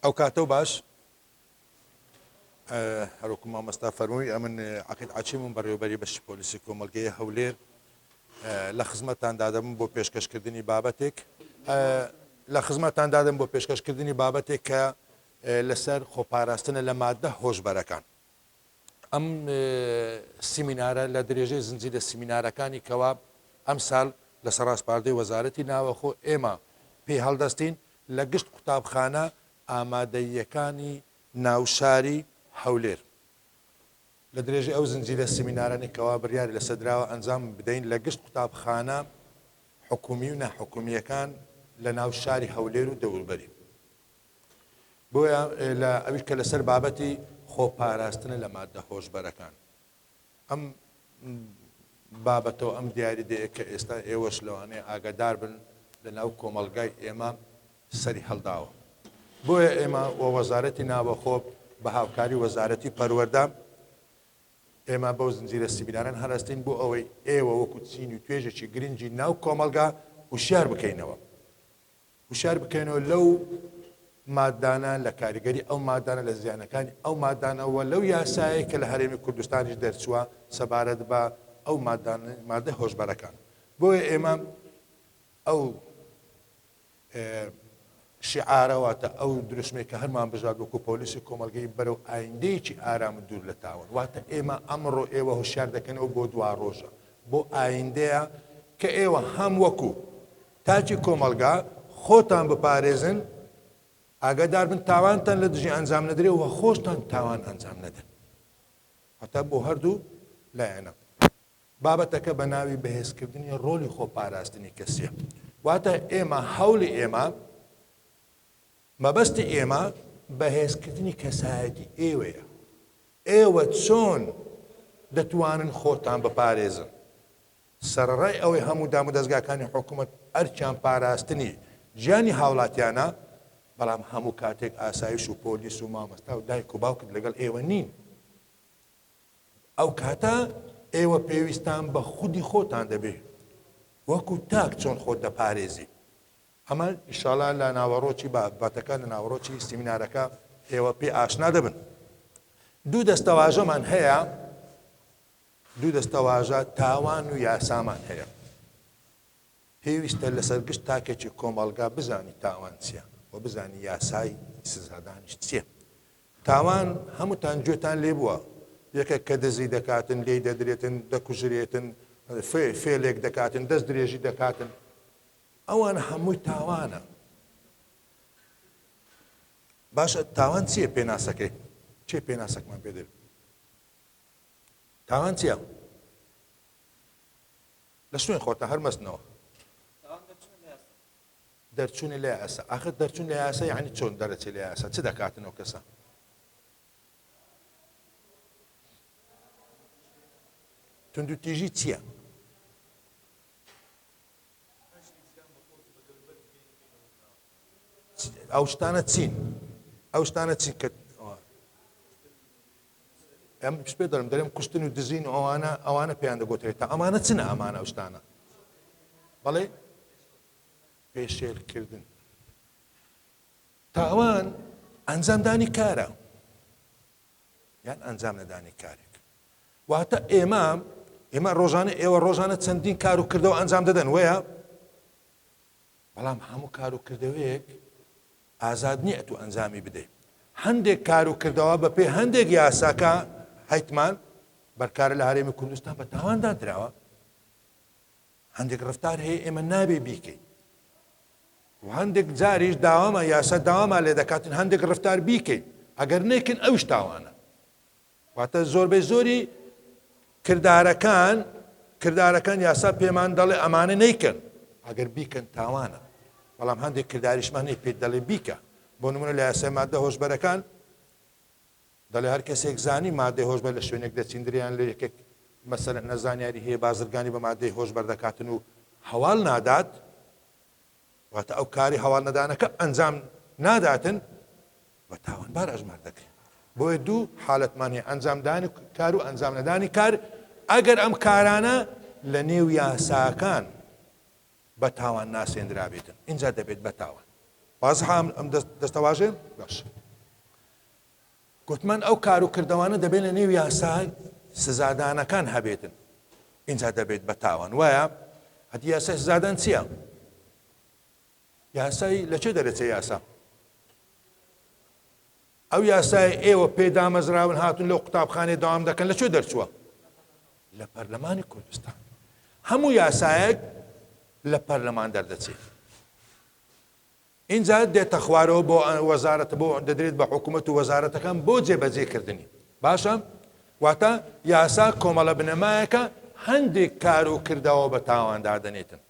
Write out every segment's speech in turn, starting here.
ئەو کاتەو باش هەروەکو مامۆستا فەرمووی ئەمن عەقید عەچیمم بەڕێوەبەری بەشی پۆلیسی کۆمەڵگەی هەولێر لە خزمەتتان دادەبم بۆ پێشکەشکردنی بابەتێک لە خزمەتتان دادەم بۆ پێشکەشکردنی بابەتێک کە لەسەر خۆپاراستنە لە مادە هۆشبەرەکان. ئەم سیمینارە لە درێژەی زنجیرە سیمینارەکانی کەوا ئەمسال لەسەر ڕاسپاردەی وەزارەتی ناوەخۆ ئێمە پێی هەڵدەستین لە گشت قوتابخانە ئامادەییەکانی ناوشاری هەولێر. لە درێژەی ئەو زنجیرە سیمینارانەی کەوا بڕیاری لەسەر دراوە ئەنجام بدەین لە گشت قوتابخانە حکومی و ناحکومییەکان لە ناو شاری هەولێر و دەوروبەری. بۆیە لە ئەویش کە لەسەر بابەتی خۆپاراستنە لە ماددە هۆشبەرەکان. ئەم بابەتە و ئەم دیاریدەیە کە ئێستا ئێوەش لەوانەیە ئاگادار بن لە ناو کۆمەڵگای ئێمە سەری هەڵداوە. بۆیە ئێمە و وەزارەتی ناوەخۆ بە هاوکاری وەزارەتی پەروەردە ئێمە بەو زنجیرە سیمیناران هەرەستین بۆ ئەوەی ئێوە وەکو چین و توێژێکی گرنگی ناو کۆمەڵگا هوشیار بکەینەوە. هوشیار بکەینەوە لەو مادانە، لە کاریگەری ئەو مادانە، لە زیانەکانی ئەو مادانە و لەو یاسایەی کە لە هەرێمی کوردستانیش دەرچووە سەبارەت بە ئەو مادانە، مادە هۆشبەرەکان. بۆیە ئێمە ئەو شیعارە واتە ئەو دروشمەی کە هەرمان بژارد وەکو پۆلیسی کۆمەڵگەی بەرەو ئایندەیەکی ئارام و دوور لە تاوان واتە ئێمە ئەمڕۆ ئێوە هۆشیار دەکەنەوە بۆ دواڕۆژە بۆ ئایندەیە کە ئێوە هەم وەکو تاکی کۆمەڵگا خۆتان بپارێزن، ئاگاداربن تاوانتان لە دژی ئەنجام نەدرێ و خۆشتان تاوان ئەنجام نەدەن. هەتا بۆ هەردوو لایەنە. بابەتەکە بە ناوی بەهێزکردنی ڕۆلی خۆپاراستنی کەسیە. واتە ئێمە هەوڵی ئێمە مەبەستی ئێمە بەهێزکردنی کەسایەتی ئێوەیە. ئێوە چۆن دەتوانن خۆتان بپارێزن؟ سەرەڕای ئەوەی هەموو دامودەزگاکانی حکومەت ئەرکیان پاراستنی گیانی هاوڵاتیانە، بەڵام هەموو کاتێک ئاسایش و پۆلیس و مامۆستا و دایک و باوکت لەگەڵ ئێوە نین. ئەو کاتە ئێوە پێویستان بە خودی خۆتان دەبێ وەکو تاک چۆن خۆت دەپارێزی. ئەمە ئیشاڵا لە ناوەڕۆکی بابەتەکە لە ناوەڕۆکی سیمینارەکە ئێوە پێ ئاشنا دەبن. دوو دەستەواژەمان هەیە دوو دەستەواژە تاوان و یاسامان هەیە. پێویستە لەسەر گشت تاکێکی کۆمەڵگا بزانی تاوان چیە و بزانی یاسای سزادانیش چیە. تاوان هەمووتان گوێتان لێ بووە، یەکێک کە دزی دەکاتن لێی دەدرێتن، دەکوژرێتن، فێلێک دەکاتن، دەست درێژی دەکاتن، ئەوان هەمووی تاوانە. باشە تاوان چیە پێناسەکەی؟ کێ پێناسەکمان پێ دەێت؟ تاوان چیە؟ لە شوێن خۆتە هەر مەستنەوە. دەرچوونە لە یاسا. ئاخر دەرچوون لە یاسا یعنی چۆن دەرەچێ لە یاسا؟ چ دەکاتن ئەو کەسە؟ توندوتیژی چییە؟ ئەو شتانە چین؟ ئەو شتانە چین کە ئەم پێ دەڵێم دەرێم کوشتن و دزین و ئەوانە ئەوانە پێیان دەگوترێت تا ئەمانە چنە ئەمانە ئەو شتانە بەڵێ پێشێلکردن تاوان ئەنجامدانی کارە یان ئەنجام نەدانی کارێک واتە ئێمە ئێمە ڕۆژانە ئێوە ڕۆژانە چەندین کار و کردەوە ئەنجام دەدەن وەیە بەڵام هەموو کار و کردەوەیەک ئازاد نیە ئەتوو ئەنجامی بدەی. هەندێک کار و کردەوە بە پێی هەندێک یاساکە هەیتمان بەرکارە لە هەرێمی کوردستان بە تاوان دادراوە. هەندێک ڕفتار هەیە ئێمە نابێ بیکەین و هەندێک جاریش داوامان یاسا داوامان لێ دەکاتن هەندێک ڕفتار بیکەین ئەگەر نەیکەین ئەوش تاوانە. واتە زۆربەی زۆری کردارەکان کردارەکان یاسا پێمان دەڵێ ئەمانە نەیکەن ئەگەر بیکەن تاوانە بەڵام هەندێک کرداریشمان هەیە پێت دەڵێ بیکە بۆ نمونە لە یاسای مادە هۆشبەرەکان دەڵێ هەر کەسێک زانی مادەی هۆشبەر لە شوێنێک دەچیندریان لە یەکێک مەسەلەن نەزانیاری هەیە بازرگانی بە مادەی هۆشبەر دەکاتن و هەواڵ نادات واتە ئەو کاری هەواڵ نەدانەکە ئەنجام ناداتن بە تاوانبار ئەژمار دەکرێت. بۆیە دوو حالەتمان هەیە ئەنجامدانی کار و ئەنجام نەدانی کار، ئەگەر ئەم کارانە لە نێو یاساکان بە تاوان ناسێندرابێتن ئینجا دەبێت بە تاوان. وازحە ئەم دەستەواژەیە؟ باش. گوتمان ئەو کار و کردەوانە دەبێت لە نێو یاسای سزادانەکان هەبێتن ئینجا دەبێت بە تاوان وایە؟ هەتی یاسای سزادان چییە؟ یاسای لە چێ دەرەچێ یاسا؟ ئەو یاسای ئێوە پێ دامەزراون هاتون لەو قوتابخانەی داوام دەکەن لە کوێ دەرچووە؟ لە پەرلەمانی کوردستان. هەموو یاسایەک لە پەرلەمان دەردەچێت. ئینجا دێتە خوارەوە بۆ وەزارەت بۆ دەدرێت بە حکوومەت و وەزارەتەکان بۆ جێبەجێکردنی. باشە؟ واتە یاسا کۆمەڵە بنەمایەکە هەندێک کار و کردەوە بە تاوان دادەنێتن.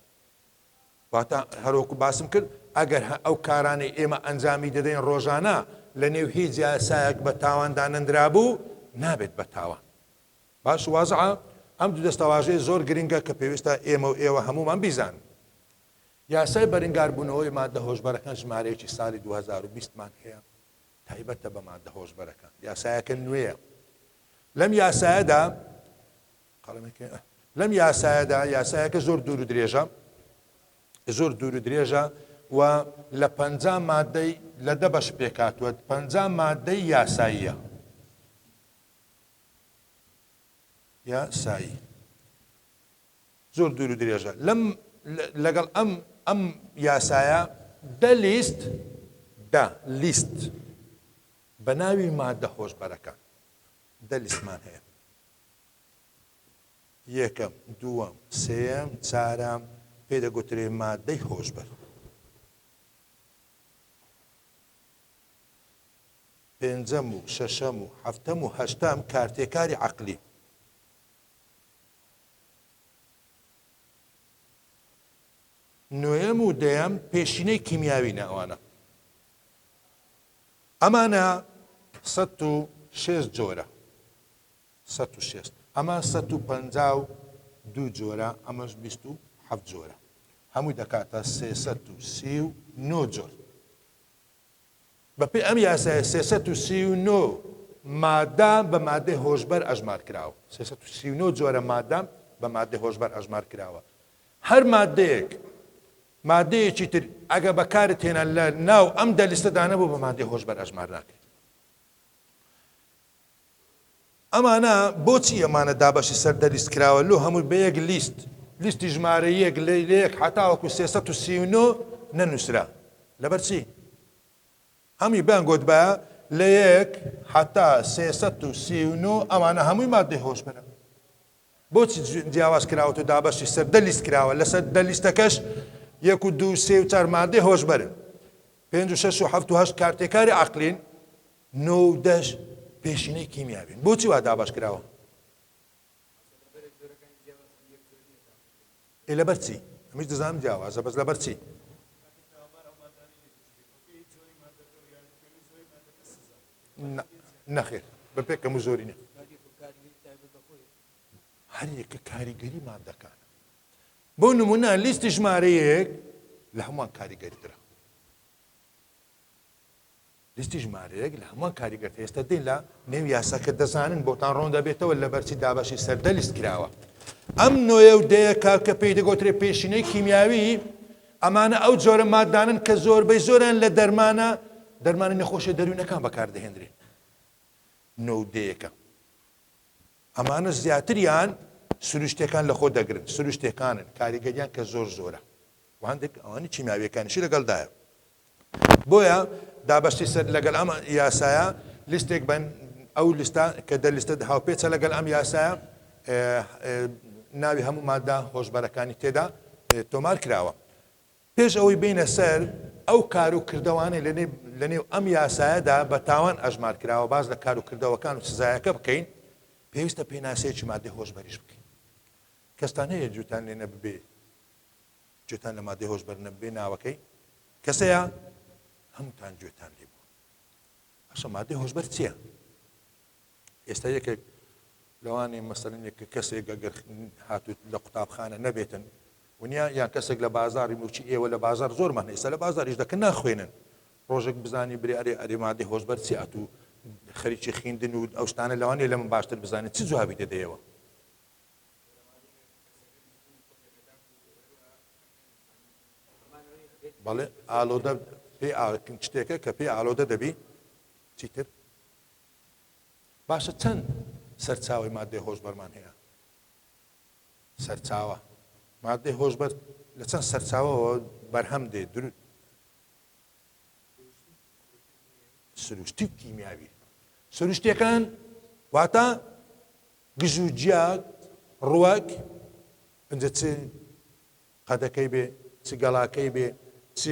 واتە هەروەکو باسم کرد ئەگەر ئەو کارانەی ئێمە ئەنجامی دەدەین ڕۆژانە لە نێو هیچ یاسایەک بە تاوان دانەندرابوو نابێت بە تاوان. باش وازعە؟ ئەم دوو دەستەواژەیە زۆر گرنگە کە پێویستە ئێمە و ئێوە هەموومان بیزانن. یاسای بەرنگاربوونەوەی ماددە هۆشبەرەکان ژمارەیەکی ساڵی 2020 مان هەیە تایبەتە بە ماددە هۆشبەرەکان یاسایەکە نوێیە لەم یاسایەدا لەم یاسایەدا یاسایەکە زۆر دوور و درێژە زۆر دوور و درێژە و لە پەنجا مادەی لە دە بەش پێکاتوە پەنجا مادەی یاساییە یاسایی زۆر دوور و درێژە لەم لەگەڵ ئەم ئەم یاسایە دە لیست دە لیست بە ناوی مادە هۆشبەرەکان دە لیستمان هەیە یەکەم، دووەم، سێیەم، چارەم پێی دەگوترێ مادەی هۆشبەر. پێنجەم و شەشەم و حەفتەم و هەشتەم کارتێکاری عەقلی. نۆیەم و دەیەم پێشینەی کیمیاوی ناوانە. ئەمانە 106 جۆرە. 160 ئەمە 152 جۆرە ئەمەش 27 جۆرە هەمووی دەکاتە 339 جۆر. بەپێی ئەم یاسایە 339 مادە بە مادەی هۆشبەر ئەژمار کراوە. 339 جۆرە مادە بە مادەی هۆشبەر ئەژمار کراوە. هەر مادەیەک مادەیەکی تر ئەگە بەکارت هێنا لە ناو ئەم دە لیستەدا نەبوو بە مادەی هۆشبەر ئەژمار ناکرێت. ئەمانە بۆچی ئەمانە دابەشی سەر دە لیست کراوە لۆ هەمووی بە یەک لیست لیستی ژمارە یەک لە یەک حتاوەکو 339 نەنووسرا لەبەر چی هەمووی بیان گوتبایە لە یەک حتا 339 ئەمانە هەمووی مادەی هۆشبەرە بۆچی جیاواز کراوەتەوە دابەشی سەر دە لیست کراوە لەسەر دە لیستەکەش یەک و دوو سێ و چار مادەی هۆشبەرن پێنج و شەش و حەفت و هەشت کارتێکاری عەقلین نۆ و دەش پێشینەی کیمیاوین بۆچی وا دابەش کراوە؟ ئێ لەبەر چی؟ ئەمیش دەزانم جیاوازە بەس لەبەر چی؟ نەخێر بەپێ کەم و زۆری نیە هەر یەکە کاریگەری مادەکانە بۆ نمونە لیستی ژمارەیەک لە هەمووان کاریگەریترە لیستی ژمارەیەک لە هەمووان کاریگەرتە ئێستا دێن لە نێو یاساکە دەزانن بۆتان ڕۆن دەبێتەوە لەبەرچی دابەشی سەر دە لیست کراوە ئەم نۆیە و دەیە کە کە پێی دەگۆترێ پێشینەی کیمیاوی ئەمانە ئەو جۆرە مادانن کە زۆربەی زۆریان لە دەرمانە دەرمانی نەخۆشیە دەروونەکان بەکاردەهێنرێن نۆ و دەیەکە ئەمانە زیاتریان سروشتەکان لەخۆ دەگرن سروشتەکانن کاریگەریان کە زۆر زۆرە و هەندێک ئەوانی کیمیاویەکانیشی لەگەڵدایە بۆیە دابەشی سەر لەگەل ئەم یاسایە لیستێک بن ئەو لیستە کە دە لیستە هاوپێچە لەگەل ئەم یاسایە ناوی هەموو مادە هۆشبەرەکانی تێدا تۆمار کراوە پێش ئەوەی بینە سەر ئەو کار و کردەوانەی لە نێو ئەم یاسایەدا بە تاوان ئەژمار کراوە باز لە کار و کردەوەکان و سزایەکە بکەین پێویستە پێناسەیەکی مادەی هۆشبەریش بکەین کەستان هەیە جوتان لێ نەببێ گوێتان لە مادەی هۆشبەر نەبێ ناوەکەی کەسەیە هەمووتان گوێتان لێ بوو باشە مادەی هۆشبەر چییە ئێستا یەکێک لەوانەیە مەسەلەن یەک کەسێک ئەگەر هاتوو لە قوتابخانە نەبێتن ونیا یان کەسێک لە بازاری موچی ئێوە لە بازار زۆرمان ئێستا لە بازاریش دەکەن ناخوێنن ڕۆژێک بزانی برێ ئەرێ ئەرێ مادەی هۆشبەر چی ئەتوو خەریکی خیندن و ئەو شتانە لەوانەیە لە من باشتر بزانێت چ جوابی دەدەیەوە بەڵێ ئالۆدە. پێی شتێکە کە پێی ئالۆدە دەبی. چیتر؟ باشە چەند سەرچاوەی ماددەی هۆشبەرمان هەیە؟ سەرچاوە ماددەی هۆشبەر لە چەند سەرچاوەوە بەرهەم دێ درو سروشتی و کیمیاوی. سروشتیەکان واتە گژ و گیا، ڕوەک، ئینجا چ قەدەکەی بێ، چ گەڵاکەی بێ، چ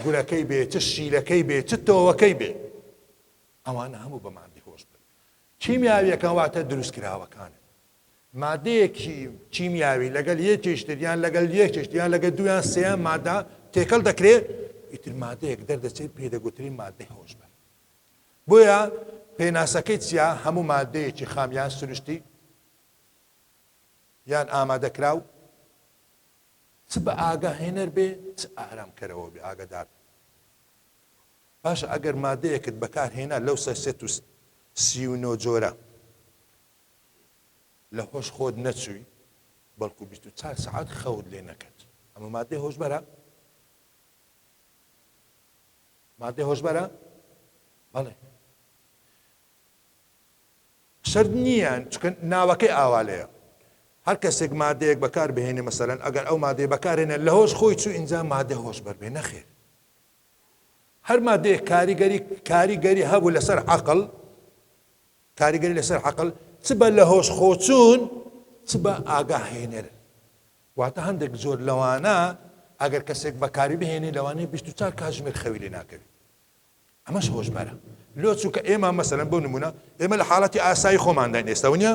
گولەکەی بێ، چ شیلەکەی بێ، چ تۆوەکەی بێ، ئەوانە هەموو بە مادەی هۆشبەر. کیمیاویەکان واتە دروستکراوەکانن. مادەیەکی کیمیاوی لەگەل یەکێکی تر یان لەگەل یەکێکی تر یان لەگەل دوویان سێیان مادە تێکەڵ دەکرێ، ئیتر مادەیەک دەردەچێت پێی دەگوترێ مادەی هۆشبەر. بۆیە پێناسەکەی چیە؟ هەموو مادەیەکی خام یان سروشتی یان ئامادەکراو چ بە ئاگاهێنەر بێ چ ئارامکەرەوە بێ ئاگادار. باشە ئەگەر مادەیەکت بەکار هێنا لەو 339 جۆرە لە هۆش خۆت نەچووی بەڵکو 24 سەعات خەوت لێ نەکەت ئەمە مادەی هۆشبەرە؟ مادەی هۆشبەرە؟ بەڵێ شەرت نییە چونکە ناوەکەی ئاوالەیە هەر کەسێک مادەیەک بەکار بهێنێ مەسەلەن ئەگەر ئەو مادەیە بەکارێنە لە هۆش خۆی چوو ئینجا مادە هۆشبەر بێ نەخێر هەر مادەیەک کاریگەری کاریگەری هەبوو لەسەر عقل کاریگەری لەسەر عقل چ بە لە هۆش خۆچوون چ بە ئاگاهێنەر واتە هەندێک جۆر لەوانە ئەگەر کەسێک بەکاری بهێنێ لەوانەیە 24 کاتژمێر خەوی لێ ناکەوێت ئەمەش هۆشبەرە لۆ چونکە ئێمە مەسەلەن بۆ نمونە ئێمە لە حاڵەتی ئاسایی خۆمانداین ئێستا ونیە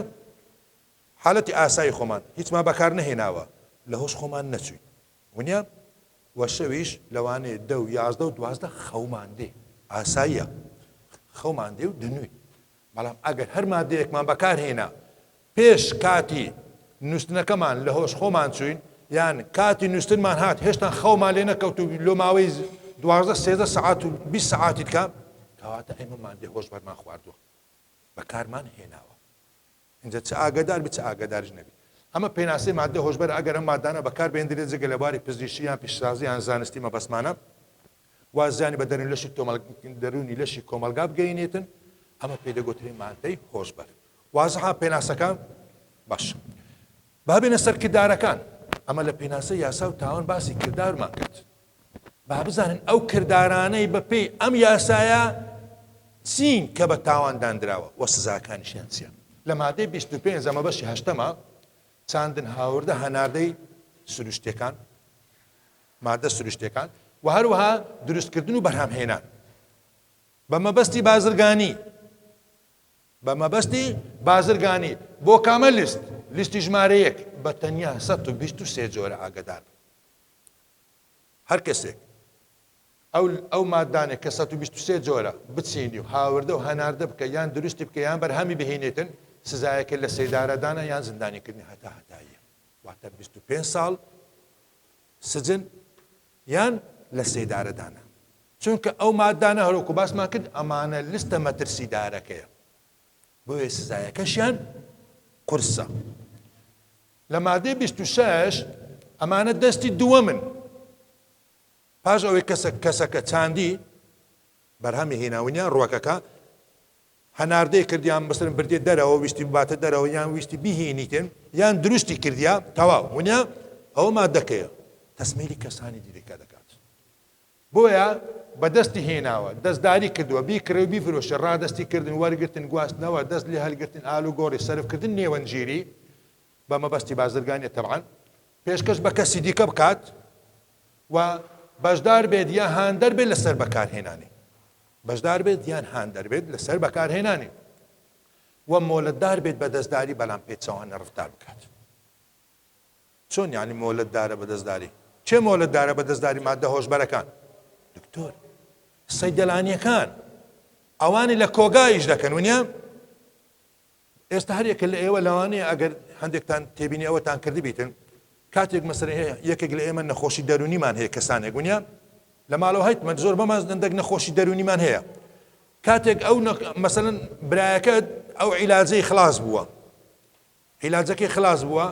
حالەتی ئاسایی خۆمان هیچمان بەکار نەهێناوە لە هۆش خۆمان نەچوین ونیە وە شەویش لەوانەیە دە و 11 و 12 خەومان دێ ئاساییە خەومان دێ و دەنووین بەڵام ئەگەر هەر مادەیەکمان بەکار هێنا پێش کاتی نووستنەکەمان لە هۆش خۆمان چووین یان کاتی نووستنمان هات هێشتان خەومان لێ نەکەوت و لۆ ماوەی 12 13 سەعات و 20 سەعاتی دیکە کەواتە ئێمە مادەی هۆشبەرمان خواردووە بەکارمان هێناوە اینجا چ ئاگادار بی چ ئاگاداریش نەبی ئەمە پێناسەی مادەی هۆشبەر ئەگەر ئەم مادانە بەکار بێندرێت جگە لە بواری پزیشکی یان پیشەسازی یان زانستی مەبەستمانە وا زیانی بە دەروون لەشی دەروونی لەشی کۆمەڵگا بگەینێتن ئەمە پێی دەگوترێ مادەی هۆشبەر وازحە پێناسەکە باش با بێنە سەر کردارەکان ئەمە لە پێناسە یاسا و تاوان باسی کردارمان کرد با بزانن ئەو کردارانەی بەپێی ئەم یاسایە چین کە بە تاوان دانراوە وە سزاکانیشیان چییە لە مادەی 25 ئەمە بەشی هەشتەمە چاندن هاوردە هەناردەی سروشتەکان مادە سروشتیەکان و هەروەها دروستکردن و بەرهەمهێنان بە مەبەستی بازرگانی بە مەبەستی بازرگانی بۆ کامە لیست لیستی ژمارە یەک بە تەنیا 123 جۆرە ئاگدار هەر کەسێک ئەو ئەو مادانێک کە 123 جۆرە بچینی و هاوردە و هەناردە بکە یان دروستی بکە یان بەرهەمی بهێنێتن سزایەکە لە سێدارەدانە یان زیندانیکردنی هەتا هەتاییە واتە 25 ساڵ سجن یان لە سێدارەدانە چونکە ئەو مادانە هەروەکو باسمان کرد ئەمانە لستە مەترسیدارەکەیە بۆیە سزایەکەشیان قورسە لە مادەی 26 ئەمانە دەستی دووەمن پاش ئەوەی کەسە کەسەکە چاندی بەرهەمی هێناونیان ڕوەکەکە هەناردەی کرد یان مەسەلەن بردیە دەرەوە ویستی بباتە دەرەوە یان ویستی بیهێنیتن یان دروستی کردیا تەواو ونیا ئەوە مادەکەیە تەسمیلی کەسانی دیکە دەکات بۆیە بەدەستی هێناوە دەستداری کردووە بیکڕێ و بیفرۆشێ ڕادەستی کردن وەرگرتن گواستنەوە دەست لێ هەلگرتن ئالوگۆڕی سەرفکردن نێوەندگیری بە مەبەستی بازرگانیە تەبعەن پێشکەش بە کەسی دیکە بکات و بەشدار بێت یان هاندەر بێت لەسەر بەکارهێنانی بەشدار بێت یان هاندەر بێت لەسەر بەکارهێنانی و مۆلەتدار بێت بە دەستداری بەڵام پێچەوانە ڕفتار بکات. چۆن یعنی مۆلەتدارە بە دەستداری؟ کێ مۆلەتدارە بە دەستداری مادە هۆشبەرەکان؟ دکتۆر سەیدەلانیەکان ئەوانی لە کۆگا ئیش دەکەن ونیە؟ ئێستا هەر یەکە لە ئێوە لەوانەیە ئەگەر هەندێکتان تێبینی ئەوەتان کردبیتن کاتێک مەسەلەن یەکێک لە ئێمە نەخۆشی دەرونیمان هەیە کەسانێک ونیە لە ماڵەوە هەیتمە زۆر بەمان هەندێک نەخۆشی دەرونیمان هەیە کاتێک ئەو مەسەلەن برایەکە ئەو عیلاجەی خلاص بووە عیلاجەکەی خلاص بووە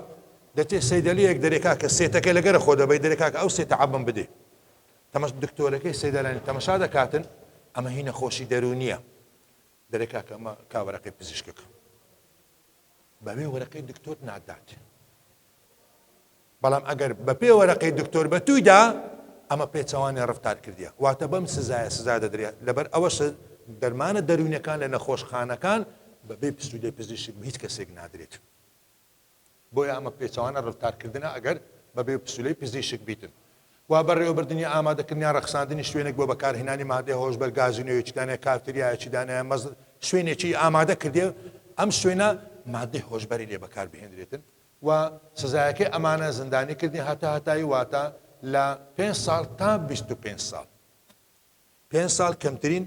دەچێت سەیدەلیەک دەرێ کاکە سێتەکە لەگەرە خۆ دەبەی دەرێ کاکە ئەو سێتە عەبم بدێ. تەمەش دکتۆرەکەی سەیدەلانی تەمەشا دەکاتن ئەمە هی نەخۆشی دەروونیە دەرێ کاکە ئەمە کا وەرەقەی پزیشکەکە بەبێ وەرەقەی دکتۆر نادات بەڵام ئەگەر بەپێ وەرەقەی دکتۆر بە تویدا ئەمە پێچەوانی ڕفتار کردیە واتە بەم سزایە سزا دەدرێت لەبەر ئەوەش دەرمانە دەروونەکان لە نەخۆشخانەکان بەبێ پسوولەی پزیشک هیچ کەسێک نادرێت. بۆیە ئەمە پێچەوانە ڕەفتارکردنە ئەگەر بەبێ پسولەی پزیشک بیتن. وا بەڕێوەبردن یا ئامادەکردن یا ڕەخساندنی شوێنێک بۆ بەکارهێنانی مادەی هۆشبەر، گازینۆیەکی دانایە، کافتریایەکی دانایە، مەز شوێنێکی ئامادە کردیە ئەم شوێنە مادەی هۆشبەری لێ بەکار بهێنرێتن و سزایەکەی ئەمانە زیندانی کردنی هەتاهەتایی واتە لە پێنج ساڵ تا 25 ساڵ. پێنج ساڵ کەمترین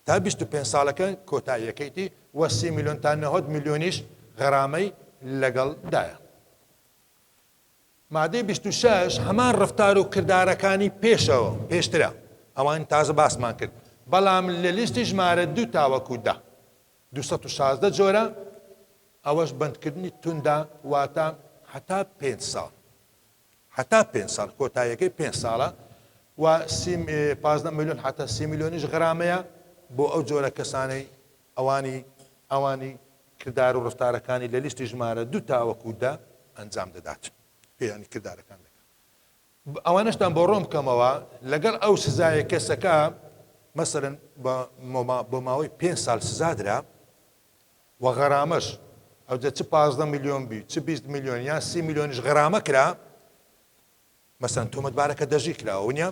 تا 25 ساڵەکە کۆتاییەکەیتی و سی میلیۆن تا 90 میلیۆنیش غەرامەی لەگەڵ دایە. مادەی 26 هەمان ڕفتار و کردارەکانی پێشەوە پێشترە ئەوان تازە باسمان کرد بەڵام لە لیستی ژمارە دوو تاوەکو دە 216 جۆرە ئەوەش بەندکردنی توندە واتە هەتا پێنج ساڵ. هەتا پێنج ساڵ کۆتاییەکەی پێنج ساڵە و 15 میلیۆن حتا سی میلیۆنیش غرامەیە بۆ ئەو جۆرە کەسانەی ئەوانی ئەوانی کردار و ڕفتارەکانی لە لیستی ژمارە دوو تاوەکو دە ئەنجام دەدات پێیانی کردارەکان دەکات ئەوانەشتان بۆ ڕۆم بکەمەوە لەگەڵ ئەو سزایە کەسەکە مەسەرن بۆ ماوەی پێ ساڵ سزادرا و غەرامەش ئەوجا چ 15 ملیۆن بی چ 20 ملیۆن یان 30 ملیۆنیش غەرامە کرا مەسەن تۆمەتبارەکە دەژی کراوە ونیە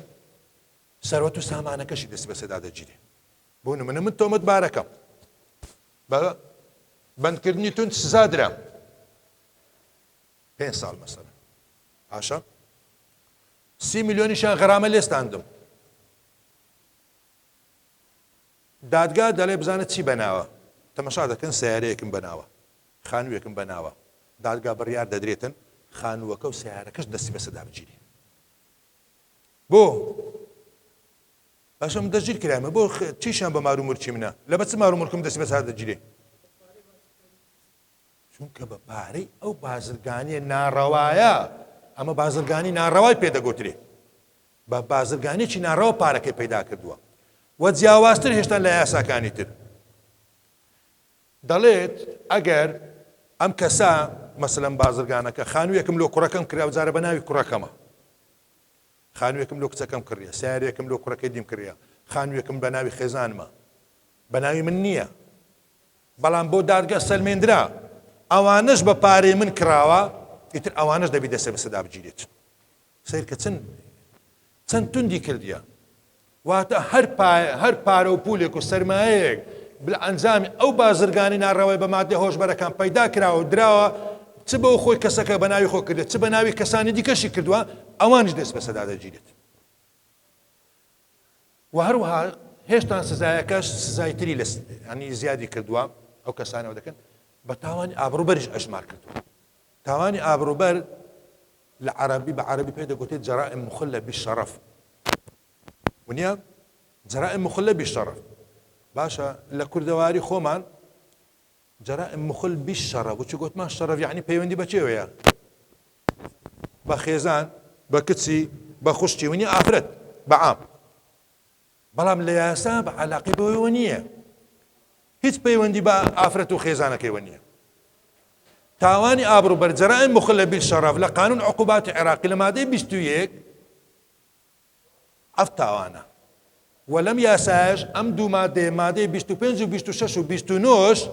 سەروەت و سامانەکەشی دەستی بەسەدا دەگیرێ بۆ نمونە من تۆمەتبارەکەم بە بەندکردنی توند سزا درام پێ ساڵ مەسەلەن باشە سی ملیۆنیشان غەرامە لێستاندم دادگا دەڵێ بزانە چی بەناوە تەمەشا دەکەن سەیارەیەکم بەناوە خانوویەکم بەناوە دادگا بڕیار دەدرێتن خانووەکە و سەیارەکەش دەستی بەسەدا بگیرێ بۆ باشە من دەستگیر کرایمە بۆ چیشان بە مار و مورکی منە لە بە چ مار و مورکم دەستی بەسەر دەگیرێ چونکە بە پارەی ئەو بازرگانیە ناڕەوایە ئەمە بازرگانی ناڕەوای پێدەگوترێ بە بازرگانێکی ناڕەوا پارەکەی پەیدا کردووە و جیاوازتر هێشتا لە یاساکانی تر دەڵێت ئەگەر ئەم کەسە مەسەلەن بازرگانەکە خانوویەکم لۆ کوڕەکەم کرا و جارە بە ناوی کوڕەکەمە خانوویەکم لۆ کچەکەم کڕیە سیارێکم لۆ کوڕەکەی دیم کڕیە خانوویەکم بە ناوی خێزانمە بە ناوی من نییە بەڵام بۆ دادگە سەلمێندرا ئەوانەش بە پارەی من کراوە ئیتر ئەوانەش دەبی دەسێ بەسەدا بگیرێت سەیرکە چەند چەند توندی کردیە واتە هەر هەر پارە و پولێک و سەرمایەیەک لە ئەنجامی ئەو بازرگانی ناڕەوای بە مادە هۆشبەرەکان پەیدا کراوە و دراوە چ بەو خۆی کەسەکە بە ناوی خۆ کردێت چ بە ناوی کەسانی دیکەشی کردووە ئەوانیش دەست بەسەدا دەگیرێت و هەروەها هێشتان سزایەکەش سزای تری لە ینی زیادی کردووە ئەو کەسانەوە دەکەن بە تاوانی ئابڕوبەریش ئەژمار کردووە تاوانی ئابڕوبەر لە عەرەبی بە عەرەبی پێ دەگوترێت جرائم مخلە بالشرف ونیە جرائم مخلە بالشرف باشە لە کوردەواری خۆمان جرائم مخل بالشرف وچ گوتمان شەرەف یعنی پەیوەندی بە چێوەیە بە خێزان بە کچی بە خوشکی ونی ئافرەت بە عام بەڵام لە یاسا بە عەلاقەی بەوەوە نییە هیچ پەیوەندی بە ئافرەت و خێزانەکەیوە نییە تاوانی ئابڕوبەر جرائم مخلە بالشرف لە قانون عقوبات عراقی لە مادەی 21 ئەف تاوانە و لەم یاسایش ئەم دوو مادەیە مادەی 25 و 26 و 29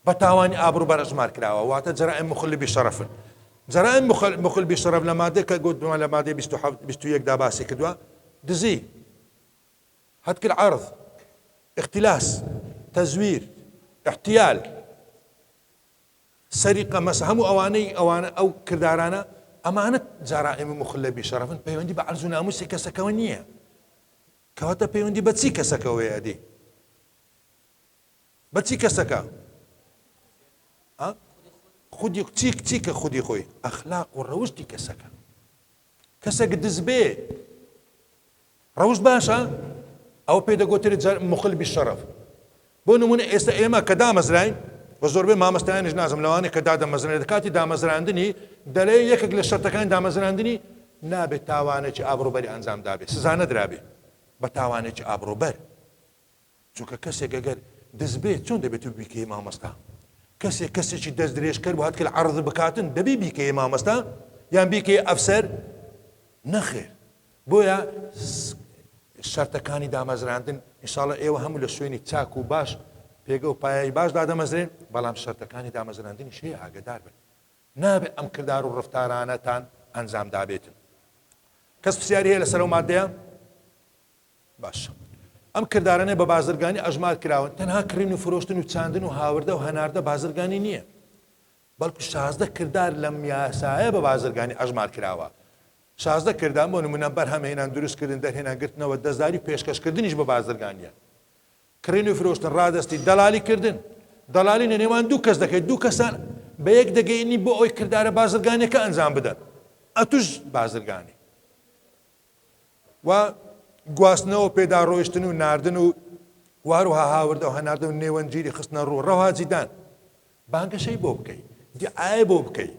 بە تاوانی ئابڕوبەر ئەژمار کراوە واتە جرائم مخل بالشرفن جرائم مخل بالشرف لە مادەی کە گوتمان لە مادەی 27 21 دا باسی کردووە دزی هتک العرض اختلاس تزویر احتیال سرقە مەس هەموو ئەوانەی ئەوانە ئەو کردارانە ئەمانە جرائم مخلە بالشرفن پەیوەندی بە عەرز و ناموسی کەسەکەوە نییە کەواتە پەیوەندی بە چی کەسەکەوەیە ئەدی بە چی کەسەکە؟ خودی چی چی کە خودی خۆی ئەخلاق و ڕەوشتی کەسەکە کەسێک دزبێ ڕەوشت باشە ئەو پێ دەگوترێت مخل بالشرف بۆ نمونە ئێستا ئێمە کە دامەزراین و زۆربەی مامۆستایانیش نازم لەوانەیە کە دادەمەزرێن لە کاتی دامەزراندنی دەلێ یەکێک لە شەرتەکانی دامەزراندنی نابێت تاوانێکی ئابڕووبەری ئەنجام دابێ، سزا نەدرابێ بە تاوانێکی ئابڕووبەر. چونکە کەسێک ئەگەر دز بێت چۆن دەبێت تو بیکەی مامۆستا؟ کەسێک کەسێکی دەست درێژکەر بۆ هەتکل عەرض بکاتن دەبی بیکەی مامۆستا یان بیکەی ئەفسەر؟ نەخێر. بۆیە شەرتەکانی دامەزراندن ئینشاڵە ئێوە هەموو لە شوێنی چاک و باش پێگە و پایەی باش دادەمەزرێن، بەڵام شەرتەکانی دامەزراندنیش هەیە ئاگەدار بن. نابێت ئەم کردار و ڕفتارانەتان ئەنجام دابێتن. کەس پرسیاری هەیە لەسەر ئەو مادەیە؟ باشە ئەم کردارانە بە بازرگانی ئەژمار کراون تەنها کڕین و فرۆشتن و چاندن و هاوردە و هەناردە بازرگانی نییە بەڵکو 16 کردار لەم یاسایە بە بازرگانی ئەژمار کراوە 16 کردار بۆ نمونە بەرهەمهێنان دروستکردن دەرهێنان گرتنەوە دەستداری پێشکەشکردنیش بە بازرگانیە کڕین و فرۆشتن ڕادەستی دەلالی کردن دەلالی لە نێوان دوو کەس دەکەیت دوو کەسان بە یەک دەگەینی بۆ ئەوی کردارە بازرگانیەکە ئەنجام بدەن ئەتوش بازرگانی و گواستنەوە پێدا ڕۆیشتن و ناردن و واروها هاوردە و هەناردە و نێوەندگیری خستنە ڕوو ڕەواجیدان بانگەشەی بۆ بکەی دیعایە بۆ بکەی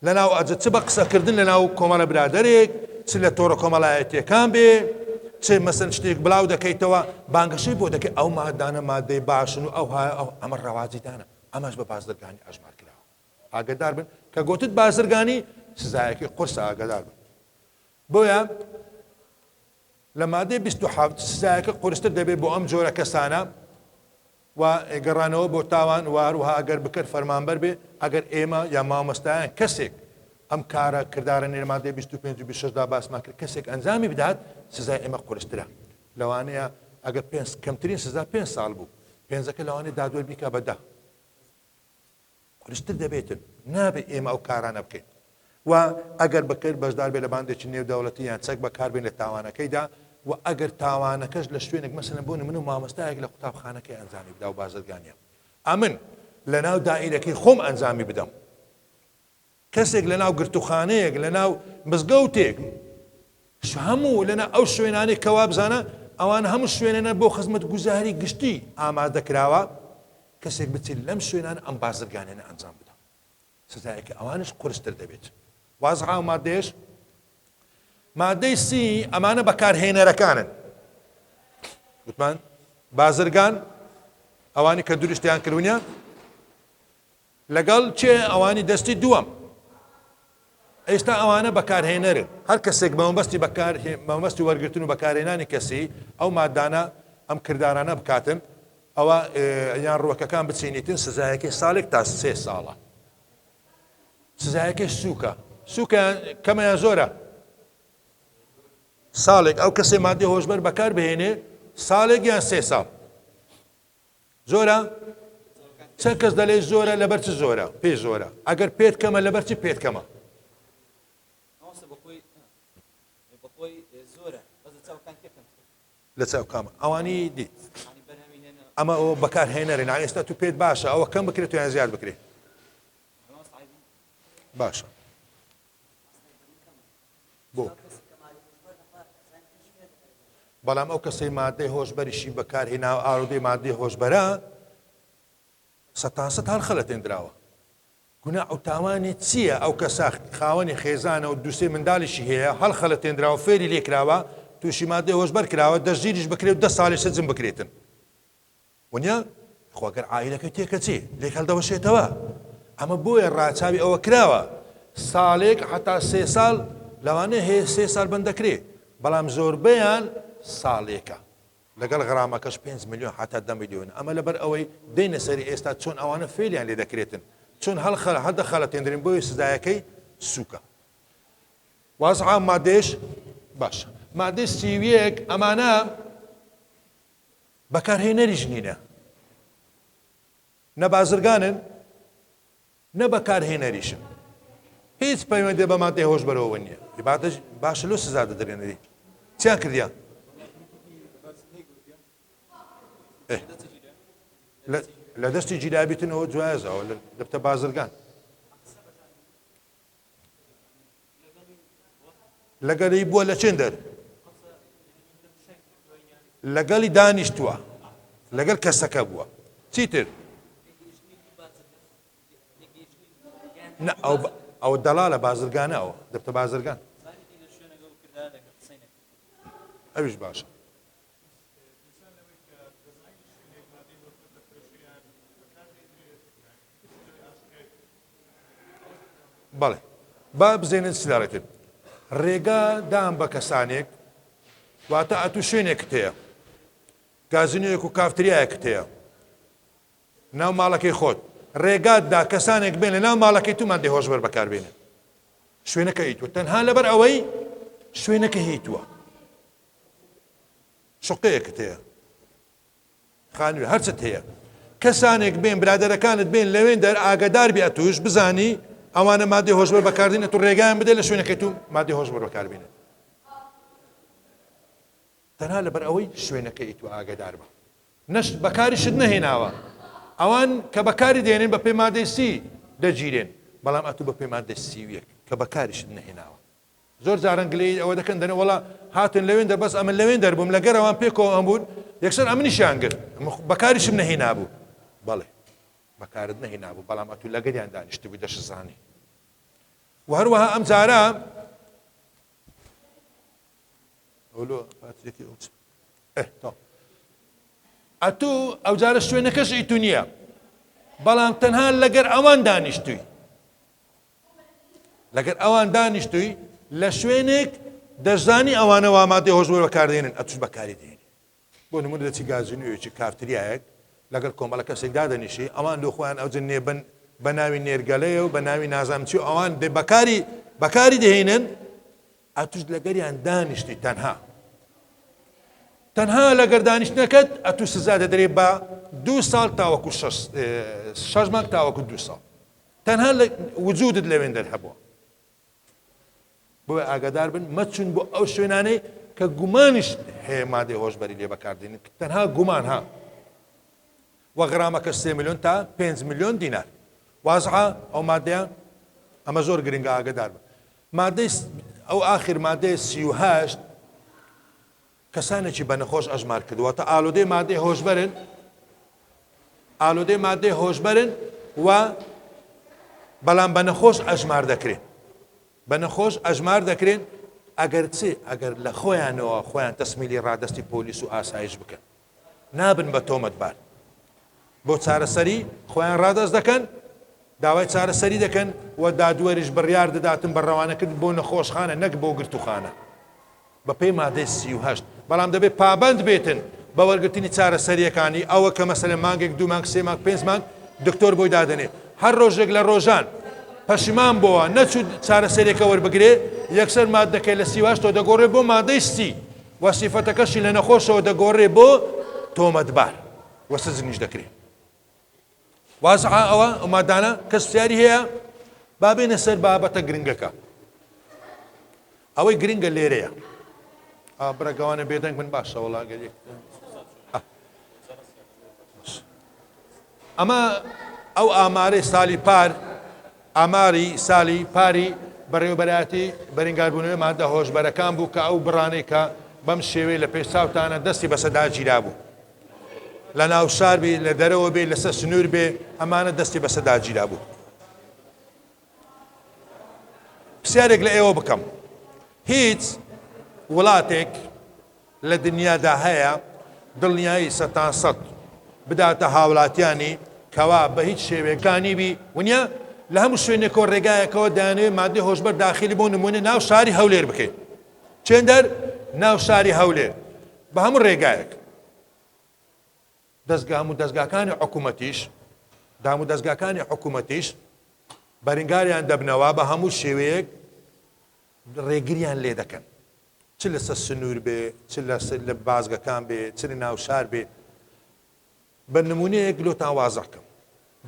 لەناو ئەجە چ بە قسەکردن لەناو کۆمەڵە برادەرێک چ لە تۆڕە کۆمەڵایەتیەکان بێ چ مەسەن شتێک بڵاو دەکەیتەوە بانگەشەی بۆ دەکەی ئەو مادانە مادەی باشن و ئەو ئەو ئەمە ڕەواجیدانە ئەمەش بە بازرگانی ئەژمار کراوە ئاگدار بن کە گوتت بازرگانی سزایەکی قورسە ئاگدار بن بۆیە لە مادەی 27 سزایەکە قورستر دەبێت بۆ ئەم جۆرە کەسانە و گەڕانەوە بۆ تاوان و هەروەها ئەگەر بکەر فەرمانبەر بێ ئەگەر ئێمە یا مامۆستایان کەسێک ئەم کارە کردارە لە مادەی 25 و 26 دا باسمان کرد کەسێک ئەنجامی بدات سزای ئێمە قورسترە لەوانەیە ئەگەر پێنج کەمترین سزا پێنج ساڵ بوو پێنجەکە لەوانەیە دادوەر بیکا بە دە قورستر دەبێتن، نابێت ئێمە ئەو کارانە بکەین و ئەگەر بکەر بەشدار بێت لە باندێکی نێودەوڵەتی یان چەک بەکاربێن لە تاوانەکەیدا و ئەگەر تاوانەکەش لە شوێنێک مەسەلەن بۆ نمونە مامۆستایەک لە قوتابخانەکەی ئەنجامی بدا و بازرگانیە ئەمن لەناو دائیرەکەی خۆم ئەنجامی بدەم کەسێک لەناو گرتوخانەیەک لەناو مزگەوتێک هەموو لەنا ئەو شوێنانەی کەوا بزانە ئەوان هەموو شوێنەنە بۆ خزمەتگوزاری گشتی ئامادە کراوە کەسێک بچێت لەم شوێنانە ئەم بازرگانیانە ئەنجام بدا سزایەکە ئەوانش قورستر دەبێت وازحە ئەو مادەیەش مادەی سی ئەمانە بەکارهێنەرەکانن گوتمان بازرگان ئەوانی کە دروستیان کردونیە لەگەڵ کێ ئەوانی دەستی دووەم ئێستا ئەوانە بەکارهێنەرن هەر کەسێک بە مەبەستی بەکار مەبەستی وەرگرتن و بەکارهێنانی کەسی ئەو مادانە ئەم کردارانە بکاتن ئەوە یان ڕوەکەکان بچینیتن سزایەکەی ساڵێک تا سێ ساڵە سزایەکەی سووکە سووکە کەمەیان زۆرە ساڵێک ئەو کەسێ مادەی هۆشبەر بەکار بهێنێ ساڵێک یان سێ ساڵ زۆرە؟ چەند کەس دەلێ زۆرە لەبەر چ زۆرە؟ پێ زۆرە ئەگەر پێت کەمە لەبەر چ پێت کەمە؟ لە چاو کامە ئەوانی دی ئەمە ئەوە بەکارهێنەرن ئێستا تو پێت باشە ئەوە کەم بکرێت یان زیاد بکرێت باشە بۆ؟ بەڵام ئەو کەسەی مادەی هۆشبەریشی بەکارهێناوە ئارودەی مادەی هۆشبەرە سەتان سەت هەڵخەلەتێندراوە گوناح و تاوانی چییە ئەو کەسە خاوەنی خێزانە و دوسێ منداڵیشی هەیە هەڵخەلەتێندراوە فێری لێکراوە تووشی مادەی هۆشبەر کراوە دەستگیریش بکرێت و دە ساڵی سجن بکرێتن ونیە؟ خۆ گەر عائیلەکەی تێکەچێ لێک هەڵدەوەشێتەوە ئەمە بۆیە ڕاچاوی ئەوە کراوە ساڵێک حتا سێ ساڵ لەوانەیە هەیە سێ ساڵ بەند دەکرێ بەڵام زۆربەیان ساڵێکە لەگەڵ غرامەکەش 5 میلیۆن حتا 10 میلیۆن ئەمە لەبەر ئەوەی دێنە سەری ئێستا چۆن ئەوانە فێلیان لێ دەکرێتن چۆن هەڵخەل هەدەخەلەتێندرین بۆیە سزایەکەی سووکە وازحە مادەیش باشە مادەی 31 ئەمانە بەکارهێنەریش نینە نە بازرگانن نە بەکارهێنەریشن هیچ پەیوەندی بە مادەی هۆشبەرەوە نییە باشە لۆ سزا دەدرێنەری چیان کردیان لە دەستی گیرابیتنەوە جوایزەوە دەبتە بازرگان لەگەڵی بووە لە چێندەر لەگەڵی دانیشتووە لەگەڵ کەسەکە بووە چیتر؟ ئەوە دەڵالە بازرگانە ئەوە دەبتە بازرگان. ئەویش باشە. بەڵێ با بزێنن سلارەتن ڕێگا دام بە کەسانێک واتە ئەتوو شوێنێکت هەیە گازینۆیەک و کافتریایەکت هەیە ناو ماڵەکەی خۆت ڕێگات دا کەسانێک بێن لە ناو ماڵەکەی تو مادەی هۆشبەر بەکاربێنن شوێنەکە هی توە تەنها لەبەر ئەوەی شوێنەکە هی توە شقەیەکت هەیە خانووی هەرچت هەیە کەسانێک بێن برادەرەکانت بێن لەوێن دەر ئاگدار بێ ئەتوش بزانی ئەوانە مادەی هۆشبەر بەکاردێنن ئەتو ڕێگایان بدە لە شوێنەکەی تو مادەی هۆشبەر بەکاربێنن تەنها لەبەر ئەوەی شوێنەکەی تو ئاگدار بە نەشت بەکاریشت نەهێناوە ئەوان کە بەکاری دێنن بە پێی مادەی سی دەگیرێن بەڵام ئەتوو بە پێی مادەی 31 کە بەکاریشت نەهێناوە زۆر جاران گلەیی ئەوە دەکەن دەنێ وەڵا هاتن لەوێن دەر بەس ئەمن لەوێن دەر بووم لەگەر ئەوان پێکەوە ئەم بوون یەکسەر ئەمنیشیان گرت بەکاریشم نەهێنابوو بەڵێ بەکارت نەهێنابوو بەڵام ئەتوو لەگەریان دانیشتبووی دەشزانی و هەروەها ئەم جارە ئەولۆ پاتریەکەی ئەو چ ئه تەواو ئەتوو ئەوجارە شوێنەکەش ئیتو نییە بەڵام تەنها لەگەر ئەوان دانیشتووی لەگەر ئەوان دانیشتووی لە شوێنێک دەشزانی ئەوانە وا مادەی هۆشبەر بەکاردێنن ئەتوش بەکاری دێنی بۆ نمونە دەچی گازینۆیەکی کافتریایەک لەگەڵ کۆمەڵە کەسێک دادەنیشی ئەوان لۆ خۆیان ئەوجە نێبن بە ناوی نێرگەلەیە و بە ناوی نازانم چی ئەوان دێ بەکاری بەکاری دەهێنن ئەتوش لەگەریان دانیشتی تەنها تەنها لەگەر دانیشتنەکەت ئەتو سزا دەدرێ بە دوو ساڵ تاوەکو شەش مانگ تاوەکو دوو ساڵ تەنها وجودت لەوێن دەر هەبووە بۆیە ئاگادار بن مەچون بۆ ئەو شوێنانەی کە گومانیش هەیە مادەی هۆشبەری لێ بەکاردێنن تەنها گومان ها وە غرامەکەش سێ ملیۆن تا پێنج ملیۆن دینار وازحە ئەو مادەیە ئەمە زۆر گرنگە ئاگادار بن مادەی ئەو ئاخر مادەی 38 کەسانێکی بە نەخۆش ئەژمار کردووە واتە ئالودەی مادەی هۆشبەرن ئالودەی مادەی هۆشبەرن و بەڵام بە نەخۆش ئەژمار دەکرێن بە نەخۆش ئەژمار دەکرێن ئەگەر چ ئەگەر لە خۆیانەوە خۆیان تەسمیلی ڕادستی پۆلیس و ئاسایش بکەن نابن بە تۆمەتبار بۆ چارەسەری خۆیان ڕادەست دەکەن داوای چارەسەری دەکەن و دادوەریش بڕیار دەداتن بە ڕەوانەکرد بۆ نەخۆشخانە نەک بۆ گرتوخانە بەپێی مادەی 38 بەڵام دەبێت پابەند بێتن بە وەرگرتنی چارەسەریەکانی ئەوە کە مەسەلەن مانگێک دوو مانگ سێ مانگ پێنج مانگ دکتۆر بۆی دادەنێ هەر ڕۆژێک لە ڕۆژان پەشیمان بۆوە نەچوو چارەسەریەکە وەربگرێ یەکسەر مادەکەی لە 38 دەگۆڕێ بۆ مادەی سی و سیفەتەکەشی لە نەخۆشەوە دەگۆڕێ بۆ تۆمەتبار و سجنیش دەکرێ. وازحە ئەوە ئەو مادانە کەس پرسیاری هەیە؟ با بێنە سەر بابەتە گرنگەکە. ئەوەی گرنگە لێرەیە. برا گەوانە بێدەنگ بن باشە وەڵا گەر یەک ئەمە ئەو ئامارەی سالی پار ئاماری سالی پاری بەڕێوەبەرایەتی بەرنگاربوونەوەی مادە هۆشبەرەکان بوو کە ئەو بڕانەی کە بەم شێوەیە لە پێش چاوتانە دەستی بەسەردا گیرابوو لە ناو شار بێ لە دەرەوە بێ لەسەر سنوور بێ ئەمانە دەستی بەسەردا گیرابوو. پرسیارێک لە ئێوە بکەم هیچ وڵاتێک لە دنیادا هەیە دڵنیایی سەتان سەت بداتە هاوڵاتیانی کەوا بە هیچ شێوەیەک کانی بی ونیە لە هەموو شوێنێکەوە ڕێگایەکەوە دەیانەوێت مادەی هۆشبەر داخیلی بۆ نمونە ناو شاری هەولێر بکەین چێندەر ناو شاری هەولێر بە هەموو ڕێگایەک دەزگا هەموو دەزگاکانی حکوومەتیش دام و دەزگاکانی حکوومەتیش بەرنگاریان دەبنەوە بە هەموو شێوەیەک ڕێگریان لێ دەکەن چ لەسەر سنوور بێ چ لە بازگەکان بێ چ لە ناو شار بێ بە نمونەیەک لۆتان وازح کەم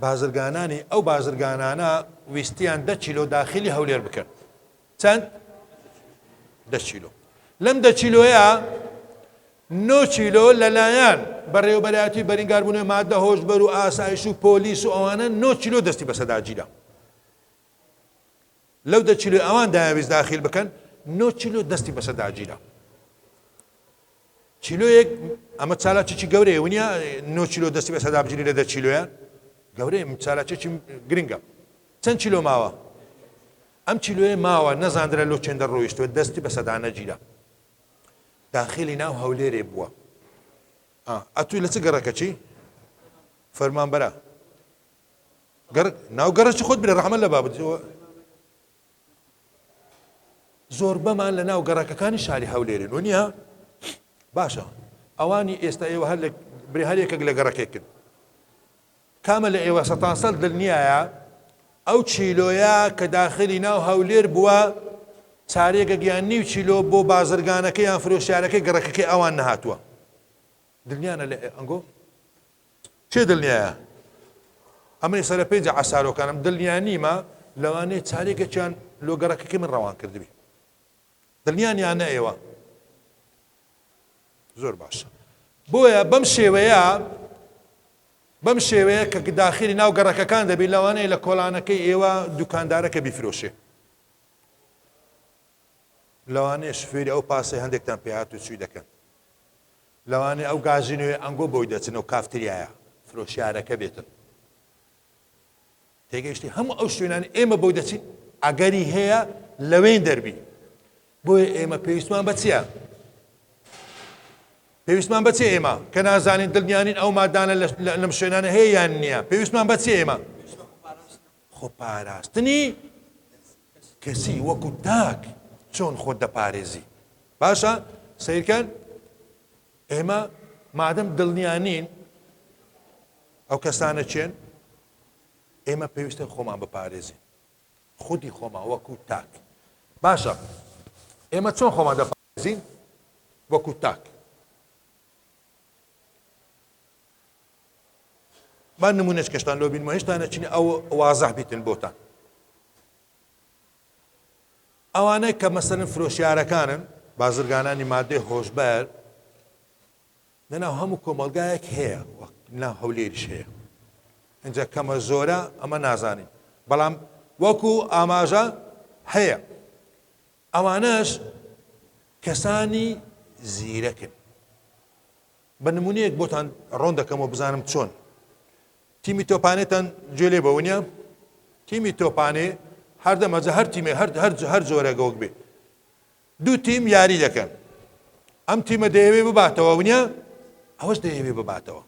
بازرگانانی ئەو بازرگانانە ویستیان دە کیلۆ داخلی هەولێر بکەن چەند؟ دە کیلۆ لەم دە کیلۆیە نۆ کیلۆ لەلایەن بەڕێوەبەرایەتی بەرینگاربوونەوەی مادە هۆشبەر و ئاسایش و پۆلیس و ئەوانە نۆ کیلۆ دەستی بەسەدا گیرا لەو دە کیلۆی ئەوان دایانویست داخیل بکەن نۆ کیلۆ دەستی بەسەدا گیرا کیلۆیەک ئەمە چالاکیی گەورەیە ونیە نۆ کیلۆ دەستی بەسەدا بگیری لە دە کیلۆیە گەورەیە چالاکیی گرنگە چەند کیلۆ ماوە؟ ئەم چیلۆیە ماوە نەزاندرا لۆ چێندە ڕۆیشتوە دەستی بە سەدا نەگیرا داخلی ناو هەولێرێ بووە ئەتوو لە چ گەڕەکەچی فەرمانبەرە گەڕ ناو گەڕەکی خۆت برێ ڕەحمە لە بابت زۆربەمان لە ناو گەڕەکەکانی شاری هەولێرن و نییە باشە ئەوانی ئێستا ئێوە هەر لە برێ هەر یەکێک لە گەڕەکێکن کامە لە ئێوە سەتاسەد دلنیایە ئەو چیلۆیە کە داخلی ناو هەولێر بووە چارێگەک یان نیو چیلۆ بۆ بازرگانەکە یان فرۆشیارەکەی گەڕەکەکەی ئەوان نەهاتووە؟ دلنیانە لە ئەنگۆ؟ کێ دلنیایە؟ ئەمن ئێستا لە پێنج عەسارۆکانم دلنیا نیمە لەوانەیە چارێگەکیان لۆ گەڕەکەکەی من ڕەوان کردبی. دڵنیان یان نە ئێوە؟ زۆر باشە بۆیە بەم شێوەیە بەم شێوەیە کە داخلی ناو گەڕەکەکان دەبی لەوانەیە لە کۆلانەکەی ئێوە دوکاندارەکە بیفرۆشێ لەوانەیە شفێری ئەو پاسەی هەندێکتان پێهات و چوی دەکەن لەوانەیە ئەو گازینۆی ئەنگۆ بۆی دەچن و کافتریایە فرۆشیارەکە بێتن تێگەیشتی هەموو ئەو شوێنانەی ئێمە بۆی دەچین ئەگەری هەیە لەوێن دەربی بۆیە ئێمە پێویستمان بە چییە؟ پێویستمان بە چی ئێمە کە نازانین دڵنیانین ئەو مادانە لەم شوێنانە هەیە یان نییە پێویستمان بە چی ئێمە خۆپاراستنی کەسی وەکو تاک چۆن خۆت دەپارێزی باشە سیرکەن ئێمە مادەم دڵنیانین ئەو کەسانە چێن ئێمە پێویستە خۆمان بپارێزین خودی خۆمان وەکو تاک باشە ئێمە چۆن خۆمان دەپارێزین وەکو تاک با نمونەش کەشتان لۆ بینمە هێشتا نەچینە ئەو وازح بیتن بۆتان ئەوانەی کە مەسەلەن فرۆشیارەکانن بازرگانانی مادەی هۆشبەر لەناو هەموو کۆمەڵگایەک هەیە وەک ناو هەولێریش هەیە ئینجا کەمە زۆرە ئەمە نازانین بەڵام وەکو ئاماژە هەیە ئەوانەش کەسانی زیرەکن بە نمونەیەک بۆتان ڕۆن دەکەمەوە بزانم چۆن تیمی تۆپانێتان گوێ لێ بەوە نیە؟ تیمی تۆپانێ هەردەم هەجە هەر تیمێ هەر هەر هەر جۆرە گەوک بێ دوو تیم یاری دەکەن ئەم تیمە دەیەوێ بباتەوە ونیە ئەوەش دەیەوێ بباتەوە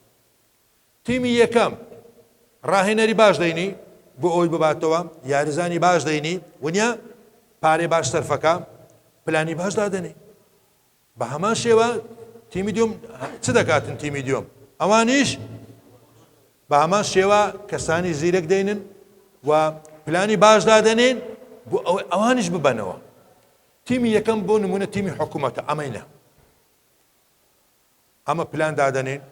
تیمی یەکەم ڕاهێنەری باش دەینی بۆ ئەوی بباتەوە یاریزانی باش دەینی ونیە پارێ باش سەرفەکە پلانی باش دادەنی بە هەمان شێوە تیمی دوم چ دەکاتن تیمی دوم ئەوانیش بە هەمان شێوە کەسانی زیرەک دەینن و پلانی باش دادەنێن بۆ ئەوەی ئەوانیش ببەنەوە تیمی یەکەم بۆ نمونە تیمی حکوومەتە ئەمەینە ئەمە پلان دادەنێن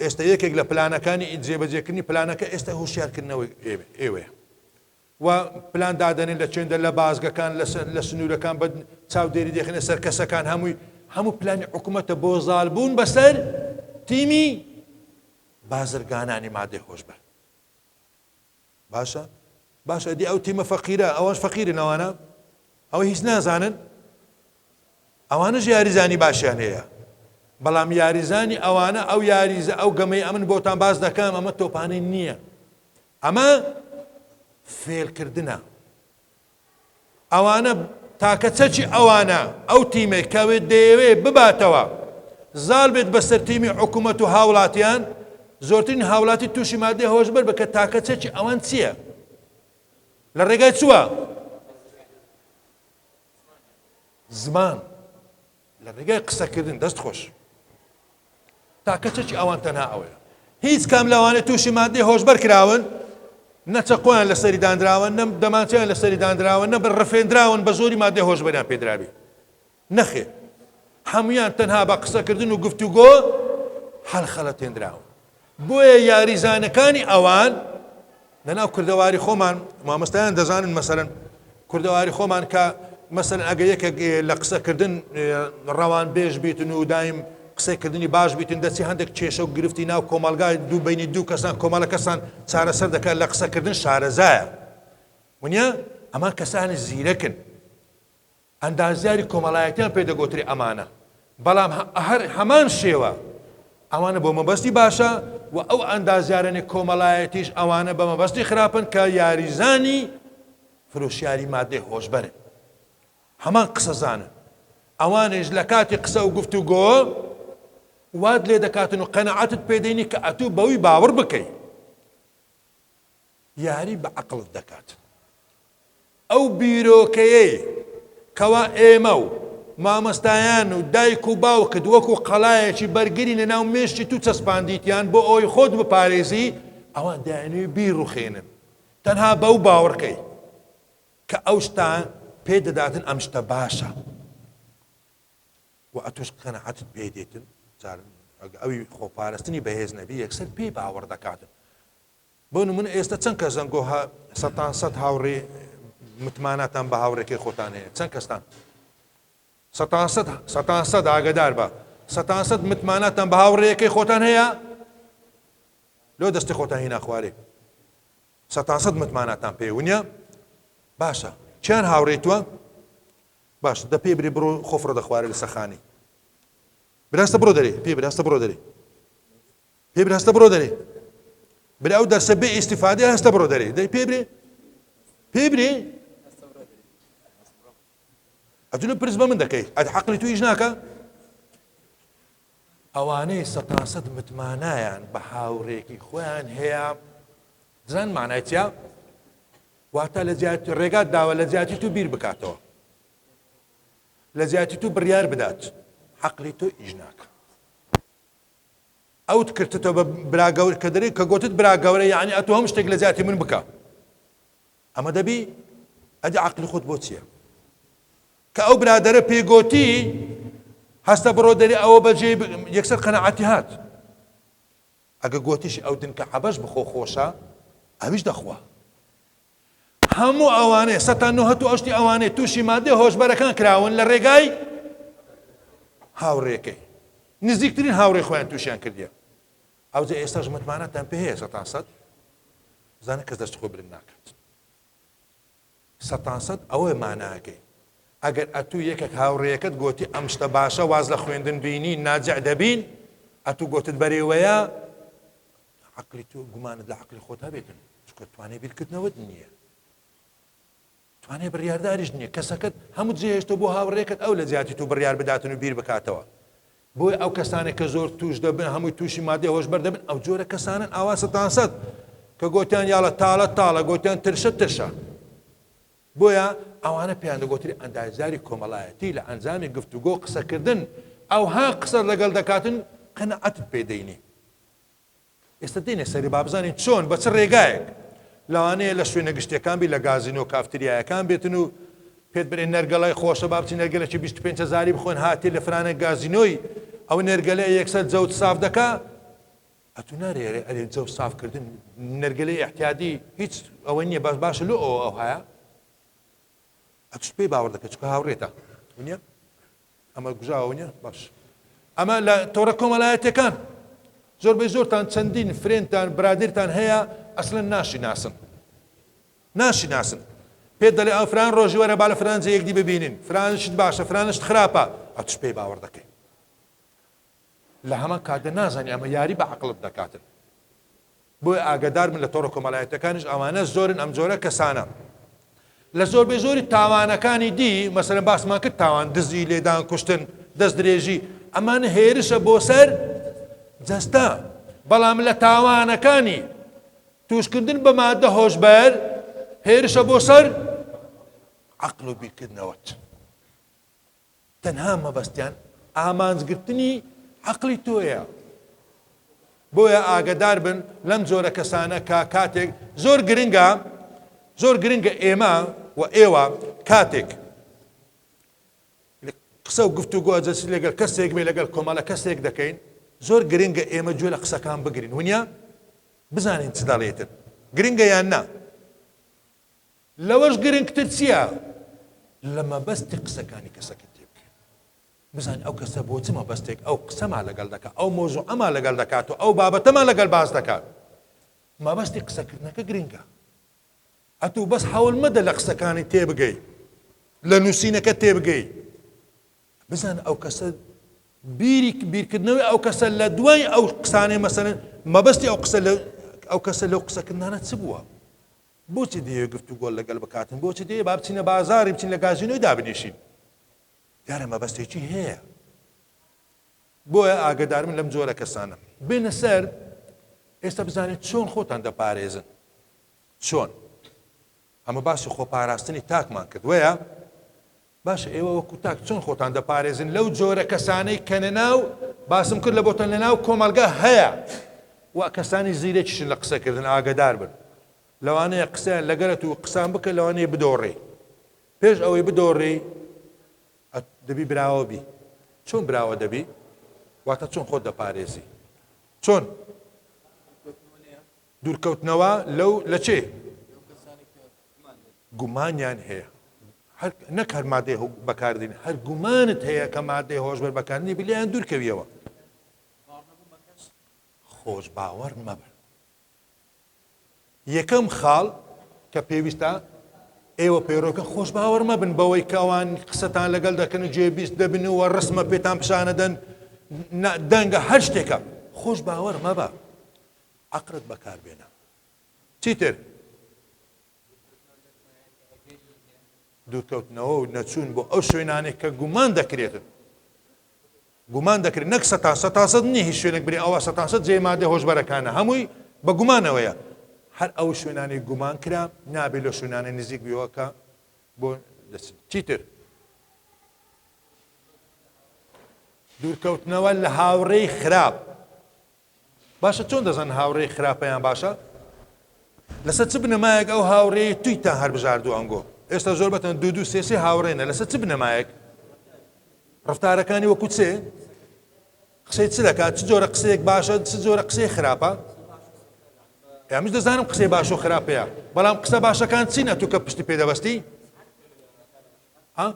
ئێستا یەکێک لە پلانەکانی جێبەجێکردنی پلانەکە ئێستا هۆشیارکردنەوەی ئێوەیە و پلان دادەنێن لە چێندە لە بازگەکان لە سنوورەکان بە چاودێری دەخەنە سەر کەسەکان هەمووی هەموو پلانی حکوومەتە بۆ زاڵبوون بەسەر تیمی بازرگانانی مادەی هۆشبەر باشە باشە دی ئەو تیمە فەقیرە ئەوەش فەقیرن ئەوانە ئەوە هیچ نازانن ئەوانەش یاریزانی باشیان هەیە بەڵام یاریزانی ئەوانە ئەو یاریزە ئەو گەمەی ئەمن بۆتان باس دەکەم ئەمە تۆپانەی نییە ئەمە فێڵکردنە. ئەوانە تاکە چەکی ئەوانە ئەو تیمەی کە دەیەوێ بباتەوە زاڵ بێت بەسەر تیمی حکوومەت و هاوڵاتیان زۆرترین هاوڵاتی تووشی مادەی هۆشبەر بکە تاکە چەکی ئەوان چییە؟ لە ڕێگای چووە؟ زمان لە ڕێگای قسەکردن دەست خۆش تاکە چەکی ئەوان تەنها ئەوەیە هیچ کام لەوانە تووشی مادەی هۆشبەر کراون نە چەقۆیان لەسەری دانراوە نە دەمانچیان لەسەری دانراوە نە بە ڕفێندراون بە زۆری مادەی هۆشبەریان پێدراوی نەخێر هەمویان تەنها بە قسەکردن و گفتوگۆ هەڵخەڵەتێنراون بۆیە یاریزانەکانی ئەوان لەناو کوردەواری خۆمان مامۆستایان دەزانن مەسەلەن کوردەواری خۆمان کە مەسەلەن ئەگەر یەکێک لە قسەکردن ڕەوان بێژ بیتن و دایم قسەکردنی باش بیتن دەچی هەندێک کێشە و گرفتی ناو کۆمەڵگای دوو بینی دوو کەسان کۆمەڵە کەسان چارەسەر دەکات لە قسەکردن شارەزایە ونیە ئەمان کەسانی زیرەکن ئەندازیاری کۆمەڵایەتیان پێ دەگۆترێ ئەمانە، بەڵام هەر هەمان شێوە ئەوانە بۆ مەبەستی باشە و ئەو ئەندازیارەێ کۆمەڵایەتیش ئەوانە بە مەبەستی خراپن کە یاریزانی فرۆشیاری مادەی هۆشبەرن. هەمان قسەزانن. ئەوانیش لە کاتی قسە و گفتوگۆ وات لێ دەکاتن و قەناعەتت پێ دێنی کە ئەتوو بەوی باوەڕ بکەی. یاری بە عەقڵت دەکات. ئەو بیرۆکەیەی کەوا ئێمە و مامۆستایان و دایک و باوکت وەکو قەڵایەکی بەرگری لەناو مێشکی تو چەسپاندیتیان بۆ ئەوەی خۆت بپارێزی، ئەوان دەیانەوێت بیڕوخێنن. تەنها بەو باوەڕکەی کە ئەو شتە پێت دەداتن ئەم شتە باشە و ئەتۆش قەناعەتت پێ دێتن، جار ئەوی خۆپارستنی بەهێز نەبی یەکسەر پێی باوەڕ دەکاتن. بۆ نمونە ئێستا چەند کەس زەنگۆ هە سەتان سەت هاوڕێ متماناتان بە هاوڕێکەی خۆتان هەیە چەند کەستان سەتان سەت سەتان سەت ئاگدار بە سەتان سەت متماناتان بە هاوڕێیەکەی خۆتان هەیە لۆ دەستی خۆتان هینا خوارێ سەتان سەت متماناتان پێ ونیە باشە چیان هاوڕێی توە باش دە پێ بری بڕۆ خۆفڕە دەخوارێ لە سەخانی براستە بڕۆ دەرێ پێ براستە بڕۆ دەرێ پێ برێ هەستە بڕۆ دەرێ برێ ئەو دەرسە بێ ئیسیفادە هەستە بڕۆ دەرێ دەی پێ برێ پێ برێ ئەتونە پرس بە من دەکەی ئەد حەقلی تو ئیش ناکە ئەوانەی سەتاسەد متمانایان بە هاوڕێکی خۆیان هەیە زان مانای چیا واتە لە جیاتی ڕێگات داوە لە جیاتی تو بیر بکاتەوە لە جیاتی تو بڕیار بدات حەقلی تۆ ئیش ناکە ئەوت کردتەوە بە برا گەورە کە دەرێ کە گۆتت برا گەورە یعنی ئەتۆ هەموو شتێک لە جیاتی من بکە ئەمە دەبی ئەدی عقلی خۆت بۆ چییە کە ئەو برادەرە پێی گۆتی هەستە بڕۆ دەری ئەوە بەجێ یەکسەر قەنەعەتی هات ئەگە گۆتیشی ئەو دنکە حەبەش بخۆ خۆشە ئەویش دەخوا هەموو ئەوانەی سەتا نۆهەت و ئەشتی ئەوانەی تووشی مادەی هۆشبەرەکان کراون لە ڕێگای هاوڕێکەی نزیکترین هاوڕێ خۆیان تووشیان کردیە ئەوجا ئێستاش متمانەتان پێ هەیە سەتان سەد زانە کەس دەست خۆی برن ناکات سەتان سەد ئەوەی ماناکەی ئەگەر ئەتوو یەکێک هاوڕێیەکەت گۆتی ئەم شتە باشە واز لە خوێندن بینی ناجع دەبین ئەتوو گۆتت بەرێوەیە عەقلی تۆ گومانت لە عەقلی خۆت هەبێتن چونکە توانای بیرکردنەوەت نییە توانای بڕیارداریش نییە کەسەکەت هەموو جێهێشتە بۆ هاوڕێکەت ئەو لە جیاتی تو بڕیار بداتن و بیر بکاتەوە بۆیە ئەو کەسانێک کە زۆر توش دەبن هەمووی تووشی مادەی هۆشبەر دەبن ئەو جۆرە کەسانن ئاوا سەتانسەد کە گۆتیان یاڵە تاڵە تاڵە گۆتیان ترشە ترشە بۆیە ئەوانە پێیان دەگۆتری ئەندازیاری کۆمەڵایەتی لە ئەنجامی گفتوگۆ قسەکردن ئەوها قسە لەگەڵ دەکاتن قەنەعەتت پێ دەینی ئێستا دێنە سەری با بزانین چۆن بە چ ڕێگایەک لەوانەیە لە شوێنە گشتیەکان بی لە گازینۆ کافتریایەکان بێتن و پێت برێ نەرگەڵای خۆشە با بچین نەرگەلەکی 25 هەزاری بخۆن هاتی لە فرانە گازینۆی ئەو نێرگەلەیە یەکسەر جەوت ساف دەکا ئەتو نارێ ئەرێ ئەرێ جەو سافکردن نەرگەلەی ئیعتیادی هیچ ئەوە نییە باش باشە لۆ ئەوە ئەو هەیە ئەتوش پێی باوەڕ دەکەی چونکە هاوڕێتە نییە ئەمە گوژاوە نیە باش ئەمە لە تۆڕە کۆمەڵایەتەکان زۆربەی زۆرتان چەندین friend تان برادرتان هەیە ئەسلەن ناشی ناسن ناشی ناسن پێت دەڵێ ئەو فران ڕۆژی وەرە با لە فرانجە یەکدی ببینین فرانشت باشە فرانشت خراپە ئەتوش پێی باوەڕ دەکەی لە هەمان کاتدا نازانی ئەمە یاری بە عەقڵت دەکاتن بۆیە ئاگادار بن لە تۆڕە کۆمەڵایەتەکانیش ئەوانە زۆرن ئەم جۆرە کەسانە لە زۆربەی زۆری تاوانەکانی دی مەسەلەن باسمان کرد تاوان دزی لێدان کوشتن دەست درێژی ئەمانە هێرشە بۆ سەر جەستە بەڵام لە تاوانەکانی توشکردن بە مادە هۆشبەر هێرشە بۆ سەر عەقڵ و بیرکردنەوەت تەنها مەبەستیان ئامانجگرتنی عەقڵی تۆیە بۆیە ئاگەدار بن لەم جۆرە کەسانە کە کاتێک زۆر گرنگە زۆر گرنگە ئێمە و ئێوە کاتێک قسە و گفتوگۆ ئەجەسی لەگەڵ کەسێک بێ لەگەڵ کۆمەڵە کەسێک دەکەین زۆر گرنگە ئێمە گوێ لە قسەکان بگرین ونیە بزانین چ دەڵێتن گرنگە یان نا لەوەش گرنگتر چییە؟ لە مەبەستی قسەکانی کەسەکە تێبگەین. بزانین ئەو کەسە بۆ چ مەبەستێک ئەو قسەمان لەگەڵ دەکات، ئەو مەوزوعەمان لەگەڵ دەکات و ئەو بابەتەمان لەگەڵ باس دەکات. مەبەستی قسەکردنەکە گرنگە. ئەتوو بەس حەول مەدە لە قسەکانی تێبگەی، لە نووسینەکە تێبگەی. بزانە ئەو کەسە بیری بیرکردنەوەی ئەو کەسە لە دوای ئەو قسانەی مەسەلەن مەبەستی ئەو قسە لە ئەو کەسە لەو قسەکردنانە چ بووە؟ بۆچی دەیەوێ گفتوگۆ لەگەل بکاتن؟ بۆچی دەیەوێ با بچینە بازاڕی بچین لە گازینۆی دابنیشین؟ دیارە مەبەستێکی هەیە. بۆیە ئاگەداربن لەم جۆرە کەسانە. بێنە سەر ئێستا بزانین چۆن خۆتان دەپارێزن. چۆن؟ ئەمە باسی خۆپاراستنی تاکمان کرد وەیە؟ باشە ئێوە وەکو تاک چۆن خۆتان دەپارێزن لەو جۆرە کەسانەی کە لەناو باسم کرد لە بۆتان لەناو کۆمەڵگا هەیە و کەسانی زیرەکیشن لە قسەکردن ئاگەدار بن لەوانەیە قسەیان لەگەرت و قسان بکە لەوانەیە بدۆڕێی پێش ئەوەی بدۆڕێی دەبی براوە بی چۆن براوە دەبی واتە چۆن خۆت دەپارێزی چۆن دوورکەوتنەوە لەو لە چێ گومانیان هەیە هەر نەک هەر مادەی بەکاردێن هەر گومانت هەیە کە مادەی هۆشبەر بەکاردێنی بلیان دوورکەویەوە خۆش باوەڕ مەبن یەکەم خاڵ کە پێویستە ئێوە پەیڕەوکەن خۆش باوەڕ مەبن بەوەی کە ئەوان قسەتان لەگەڵ دەکەن و جێبیست دەبن و ڕسمە پێتان پیشانەدەن دەنگە هەر شتێکە خۆش باوەڕ مەبە عەقڵت بەکاربێنە چیتر دوورکەوتنەوە و نەچوون بۆ ئەو شوێنانێک کە گومان دەکرێتن گومان دەکرێت نەک سەتا سەتاسەد نییە هیچ شوێنێک برێ ئەوە سەتاسەد جێ مادە هۆشبەرەکانە هەمووی بە گومانەوەیە هەر ئەو شوێنانەی گومان کرا نابێت لە شوێنانە نزیک بیەوە کە بۆ دەچن چیتر دوورکەوتنەوە لە هاوڕێی خراپ باشە چۆن دەزانن هاوڕێی خراپە یان باشە؟ لەسەر چ بنەمایەک ئەو هاوڕێی تویتان هەربژاردوو ئەنگۆ ئێستا زۆر بەتەن دوو دوو سێ سێ هاوڕێنە لەسەر چ بنەمایەک ڕفتارەکانی وەکو چێ قسەی چ دەکات چ جۆرە قسەیەک باشە چ جۆرە قسەی خراپە ئەمش دەزانم قسەی باش و خراپەیە بەڵام قسە باشەکان چینە تو کە پشتی پێدەبەستی ها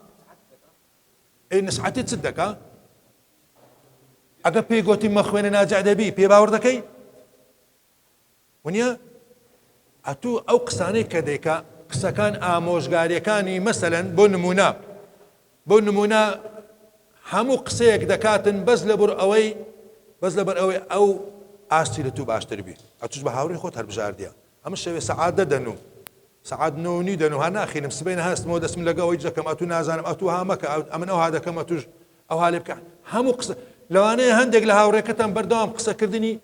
ئەی نسحەتی چ دەکا ئەگە پێی گۆتی مەخوێنە ناجع دەبی پێ باوەڕ دەکەی ونیە ئەتوو ئەو قسانەی کە دەیکا قسەکان ئامۆژگاریەکانی مەسەلەن بۆ نمونە بۆ نمونە هەموو قسەیەک دەکاتن بەس لەبەر ئەوەی بەس لەبەر ئەوەی ئەو ئاستی لە تو باشتر بی ئەتوش بە هاوڕێی خۆت هەربژاردیە ئەمە شەوێ سەعات دە دەنوو سەعات نۆ و نیو دەنوو ها ناخینم سبەینە هەستمەوە دەستم لەگە ئەوەی دەکەم ئەتوو نازانم ئەتوو ها مەکە ئەمن ئەوها دەکەم ئەتوش ئەوها لێ بکە هەموو قسە لەوانەیە هەندێک لە هاوڕێکەتان بەردەوام قسەکردنی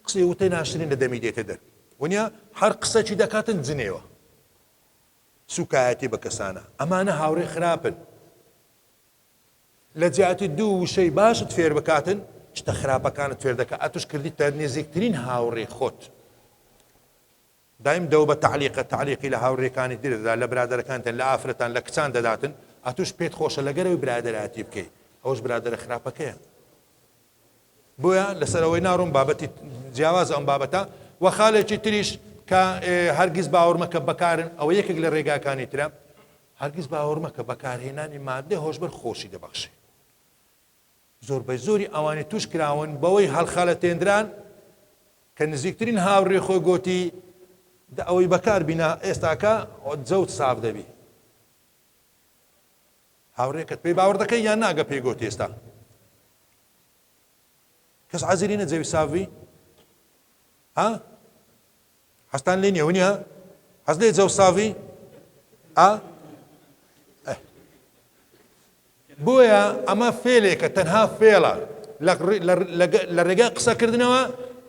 قسەی وتەی ناشرین لە دەمی دێتە دەر ونیا هەر قسەکی دەکاتن جنێوە سوکایەتی بە کەسانە ئەمانە هاوڕێ خراپن لە جیاتی دوو وشەی باشت فێر بکاتن شتە خراپەکانت فێر دەکا ئەتوش کردیتە نزیکترین هاوڕێ خۆت دایم دەو بە تەعلیقە تەعلیقی لە هاوڕێکانی تر دەدا لە برادەرەکانتان لە ئافرەتان لە کچان دەداتن ئەتوش پێت خۆشە لەگەرەوەی برادەرایەتی بکەی ئەوەش برادەرە خراپەکەیە بۆیە لەسەر ئەوەی ناڕۆم بابەتی جیاوازە ئەم بابەتە وە خالێکی تریش کە هەرگیز باوەڕ مەکە بەکارن ئەوە یەکێک لە ڕێگاکانی ترە هەرگیز باوەڕ مەکە بەکارهێنانی مادەی هۆشبەر خۆشی دەبەخشێ زۆربەی زۆری ئەوانەی توش کراون بەوەی هەڵخەلەتێندران کە نزیکترین هاوڕێ خۆی گۆتی دە ئەوەی بەکار بینە ئێستاکە جەوت ساف دەبی هاوڕێکەت پێی باوەڕ دەکەی یان ناگە پێی گۆتی ئێستا کەس عەزیری نە جەوی ساف بی ها حەزتان لێ نییە ونیە حەز لێ جەوساڤی ئا بۆیە ئەمە فێلێکە تەنها فێڵە لە ڕێگای قسەکردنەوە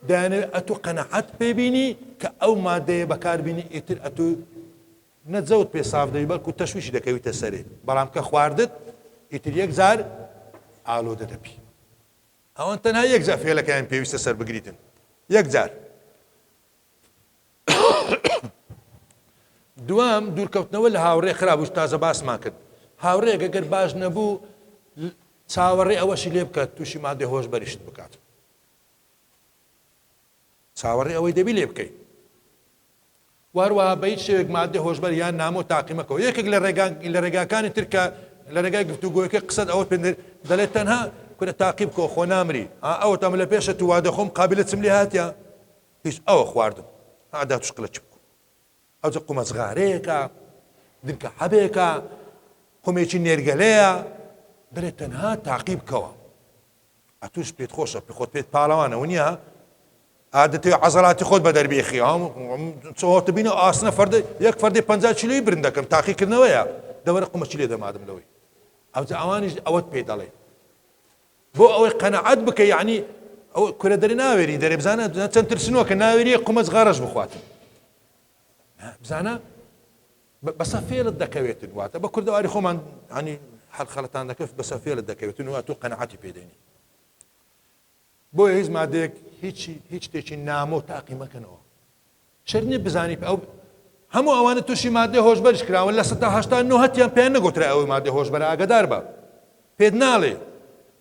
دەیانەوێت ئەتو قەنەعەت پێبینی کە ئەو مادەیە بەکاربینی ئیتر ئەتو نە جەوت پێ ساف دەبی بەڵکو تەشویشی دەکەویتە سەرێ بەڵام کە خواردت ئیتر یەکجار ئالۆدە دەبی ئەوان تەنها یەک جار فێلەکەیان پێویستە سەر بگریتن یەک جار دوام دوورکەوتنەوە لە هاوڕێ خراپ و تازە باسمان کرد هاوڕێگە گەر باش نەبوو چاوەڕێ ئەوەشی لێ بکات تووشی مادەی هۆش بەریشت بکات چاوەڕێ ئەوەی دەبی لێ بکەیت وە هەروەها بە هیچ شێوەیەک ماددەی هۆشبەر یان نامۆ تاقی مەکەوە. یەکێک لە ڕێگا لە ڕێگاکانی تر کە لە ڕێگای گفتوگۆیەکەی قسەت ئەوەت پێ دەڵێت تەنها کورە تاقی بکەوە خۆ نامری ها ئەوەتا من لە پێشە تو وا دەخۆم قابیلە چم لێ هاتیە هیچ ئەوە خواردم ها دا توش قلە چ بکەم ئەوجە قومە جغارەیەکە دنکە حەبێکە قومێکی نێرگەلەیە دەڵێت تەنها تاقی بکەوە ئەتوش پێت خۆشە پێ خۆت پێت پاڵەوانە ونیە؟ ئا دەتەوێ عەزەڵاتی خۆت بەدەر بێخی چۆتە بینە ئاسنە فەردە یەک فەردی 50 کیلۆی برند دەکەم تاقیکردنەوەیە دەوەرە قومەچی لێ دەمادم لەوەی ئەوجا ئەوانیش ئەوەت پێ دەڵێ بۆ ئەوەی قەنەعەت بکە یعنی ئەو کورە دەرێ ناوێری دەرێ بزانە چەند ترسنۆکە ناوێری قومەچ غەڕەش بخواتن بزانە بەسە فێلت دەکەوێتن واتە بە کوردەواری خۆمان ینی هەرخەڵەتان دەکەفت بەسە فێلت دەکەوێتن و تۆ قەنەعەتی پێدێنی بۆیە هیچ مادەیەک هیچی هیچ شتێکی نامۆ تاقی مەکەنەوە شەرت نیە بزانی ئەو هەموو ئەوانە تووشی مادەی هۆشبەرش کراون 89% هەتیان پێیان نەگوترا ئەوەی مادەی هۆشبەرە ئاگدار بە پێت ناڵێ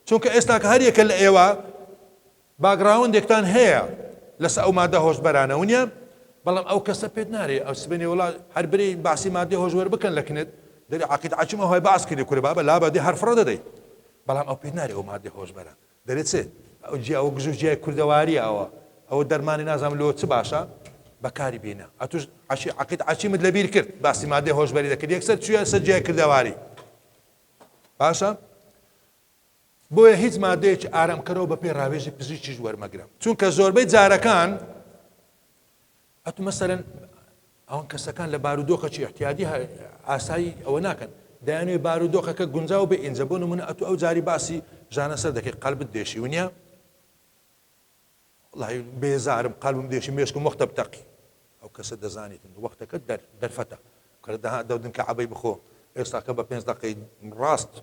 چونکە ئێستا کە هەریەکە لە ئێوە background ێکتان هەیە لەسەر ئەو مادە هۆشبەرانە ونیە بەڵام ئەو کەسە پێت نارێ ئەو سبێنێ وڵا هەر برێ باسی مادەی هۆشبەر بکەن لە کنت دەری عقید عچم ئەو باس کردی کورە بابە لابە دێ هەر فڕە دەدەی بەڵام ئەو پێت نارێ ئەو مادەی هۆشبەرە دەرێ چ ئەو جیا ئەوە گژو جیای کوردەواریە ئەوە ئەوە دەرمانی نازانم لۆ چ باشە بەکاری بینە ئەتوش عەشی عەقید عەچیمت لەبیر کرد باسی مادەی هۆشبەری دەکرد یەکسەر چویە سەر جیای کردەواری باشە بۆیە هیچ مادەیەکی ئارامکەرەوە بە پێی ڕاوێژی پزیشکیش وەرمەگرە چونکە زۆربەی جارەکان ئەتو مەسەلەن ئەوان کەسەکان لە بارودۆخەکی احتیادی ئاسایی ئەوە ناکەن دەیانوێ بارودۆخەکە گونجاو بێ ئینجا بۆ نمونە ئەتو ئەو جاری باسی ژانە سەر دەکەی قەلبت دێشی ونیە وڵی بێزارم قەلبم دێشی مێشکم وەختە بتەقی ئەو کەسە دەزانیتن وەختەکە دەرفەتە کە دەودن کە عەبەی بخۆ ئێستاکە بە پێنج دقەی ڕاست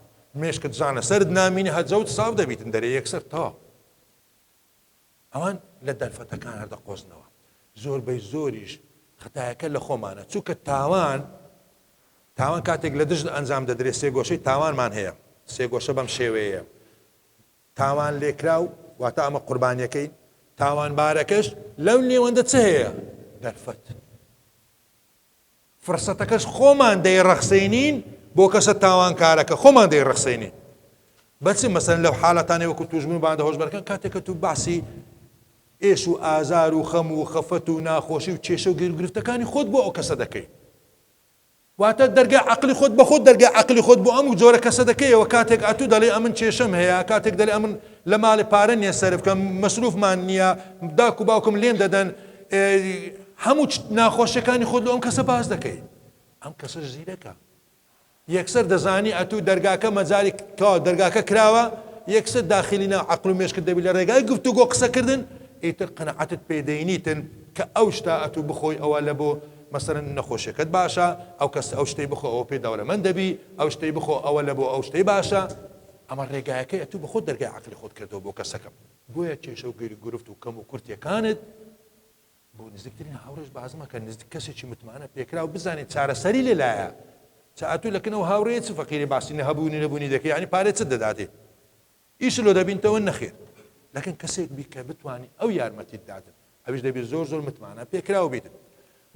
مێشکت ژانە سەرت نامینی هەجەوت ساف دەبیتن دەرێ یەکسەر تەواو ئەوان لە دەرفەتەکان هەر دەقۆزنەوە. زۆربەی زۆریش خەتایەکە لە خۆمانە. چونکە تاوان تاوان کاتێک لە دژت ئەنجام دەدرێت سێگۆشەی تاوانمان هەیە. سێگۆشە بەم شێوەیەیە. تاوان لێکراو واتە ئەمە قوربانیەکەی، تاوانبارەکەش لەو نێوەندە چ هەیە؟ دەرفەت. فرسەتەکەش خۆمان دەیڕەخسێنین بۆ کەسە تاوانکارەکە خۆمان دەیڕەخسێنین بەچ مەسەن لەو حالەتانەی وەکو توشبوون باندە هۆشبەرەکان کاتێک کە تو باسی ئێش و ئازار و خەم و خەفەت و ناخۆشی و کێشە و گیروگرفتەکانی خۆت بۆ ئەو کەسە دەکەی واتە دەرگای عەقلی خۆت بە خۆت دەرگای عەقلی خۆت بۆ ئەم جۆرە کەسە دەکەیەوە کاتێک ئەتوو دەڵێ ئەمن کێشەم هەیە کاتێک دەڵێ ئەمن لە ماڵێ پارە نییە سەرف بکەم مەسروفمان نییە داک و باوکم لێم دەدەن هەموو ناخۆشیەکانی خۆت لۆ ئەم کەسە باس دەکەی ئەم کەسەش زیرەکە یەکسەر دەزانی ئەتوو دەرگاکە مەجالی تەواو دەرگاکە کراوە یەکسەر داخلی ناو عەقل و مێشکت دەبی لە ڕێگای گفتوگۆ قسەکردن ئیتر قەناعەتت پێ دەینیتن کە ئەو شتە ئەتوو بخۆی ئەوە لە بۆ مەسەرەن نەخۆشیەکەت باشە ئەو کەس ئەو شتەی بخۆ ئەوە پێ دەوڵەمەند دەبی ئەو شتەی بخۆ ئەوە لە بۆ ئەو شتەی باشە ئەمە ڕێگایەکەی ئەتوو بەخۆت دەرگای عەقلی خۆت کردەوە بۆ کەسەکە بۆیە کێشە و گیروگرفت و کەم و کورتیەکانت بۆ نزیکترین هاوڕێش باس مەکە نزیک کەسێکی متمانە پێکراو بزانێت چارەسەری لێ لایە چا ئەتوو لە کنەوە هاوڕێیە چ فەقیری باسی نەهەبوونی نەبوونی دەکەی یعنی پارێ چت دەداتێ ئیش لۆ دەبینتەوە نەخێر لەکن کەسێک بی کە بتوانی ئەو یارمەتیت دادن ئەویش دەبێت زۆر زۆر متمانە پێکراو بیتن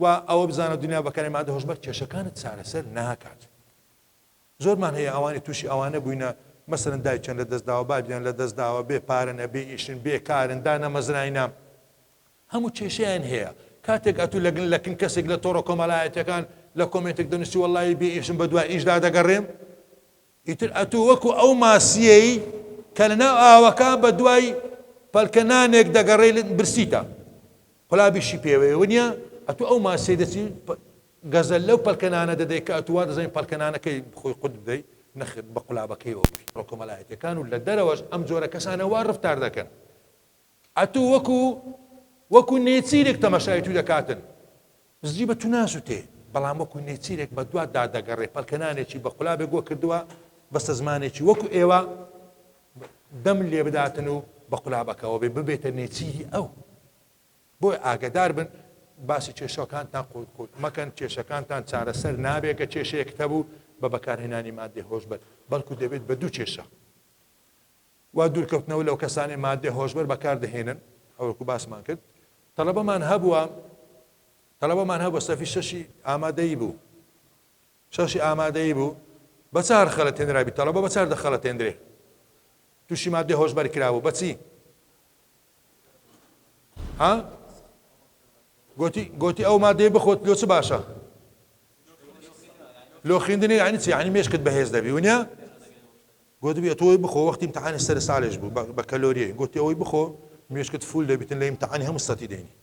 و ئەوە بزانە دنیا بەکاری مادە هۆشبەر کێشەکانت چارەسەر ناکات زۆرمان هەیە ئەوانی توشی ئەوانە بوینە مەسەلەن دایکیان لە دەست داوە بابیان لە دەست داوە بێ پارەنە بێ ئیشن بێ کارن دانەمەزراینە هەموو کێشەیان هەیە کاتێک ئەتوو لەگن لەکن کەسێک لە تۆڕە کۆمەڵایەتیەکان لە کۆمێنتێک دەنووسی وەڵی بێ ئیشم بە دوای ئیشدا دەگەڕێم ئیتر ئەتوو وەکو ئەو ماسیەی کە لەناو ئاوەکە بە دوای پەلکە نانێک دەگەڕێ برسیتە قولابیشی پێوەیە ونیە ئەتوو ئەو ماسیەی دەچی گەزەل لەو پەلکە نانە دەدەی کە ئەتوو وا دەزانی پەلکە نانەکەی خۆی قوت بدەی نەخێر بە قولابەکەیەوە بووی. کۆمەلایەتیەکان و لە دەرەوەش ئەم جۆرە کەسانە وا رفتار دەکەن ئەتوو وەکو وەکو نێچیرێک تەمەشای تو دەکاتن زجی بە تو ناسوتێ بەڵام وەکو نێچیرێک بە دوات دا دەگەڕێ پەلکە نانێکی بە قولابێک وە کردووە بەستە زمانێکی وەکو ئێوە دەم لێ بداتن و بە قولابەکەوە بێ ببێتە نێچیری ئەو. بۆیە ئاگەدار بن باسی کێشەکانتان قوت قوت مەکەن، کێشەکانتان چارەسەر نابێت گەر کێشەیەکت هەبوو بە بەکارهێنانی ماددەی هۆشبەر، بەڵکو دەبێت بە دوو کێشە و دوورکەوتنەوە لەو کەسانەی ماددەی هۆشبەر بەکاردەهێنن، ئەوەکو باسمان کرد تەڵەبەمان هەبووە تەڵەبەمان هەبووە سەفی شەشی ئامادەیی بوو شەشی ئامادەیی بوو بە چار خەلەتێنرابی تەڵەبە بە چار دەخەڵەتێندرێ تووشی ماددەی هۆشبەر کرابوو بەچی ها گۆتی گۆتی ئەو مادەی بخۆت لۆ چ باشە لۆ خوێندنی یعنی چی یعنی مێشکت بەهێز دەبی ونیە گۆتبی ئەتۆی بخۆ وەختی امتحانی سەر ساڵێش بوو بە کەلۆریە گۆتی ئەوەی بخۆ مێشکت فول دەبیتن لە ئیمتحانی هەموو سەتی دێنی.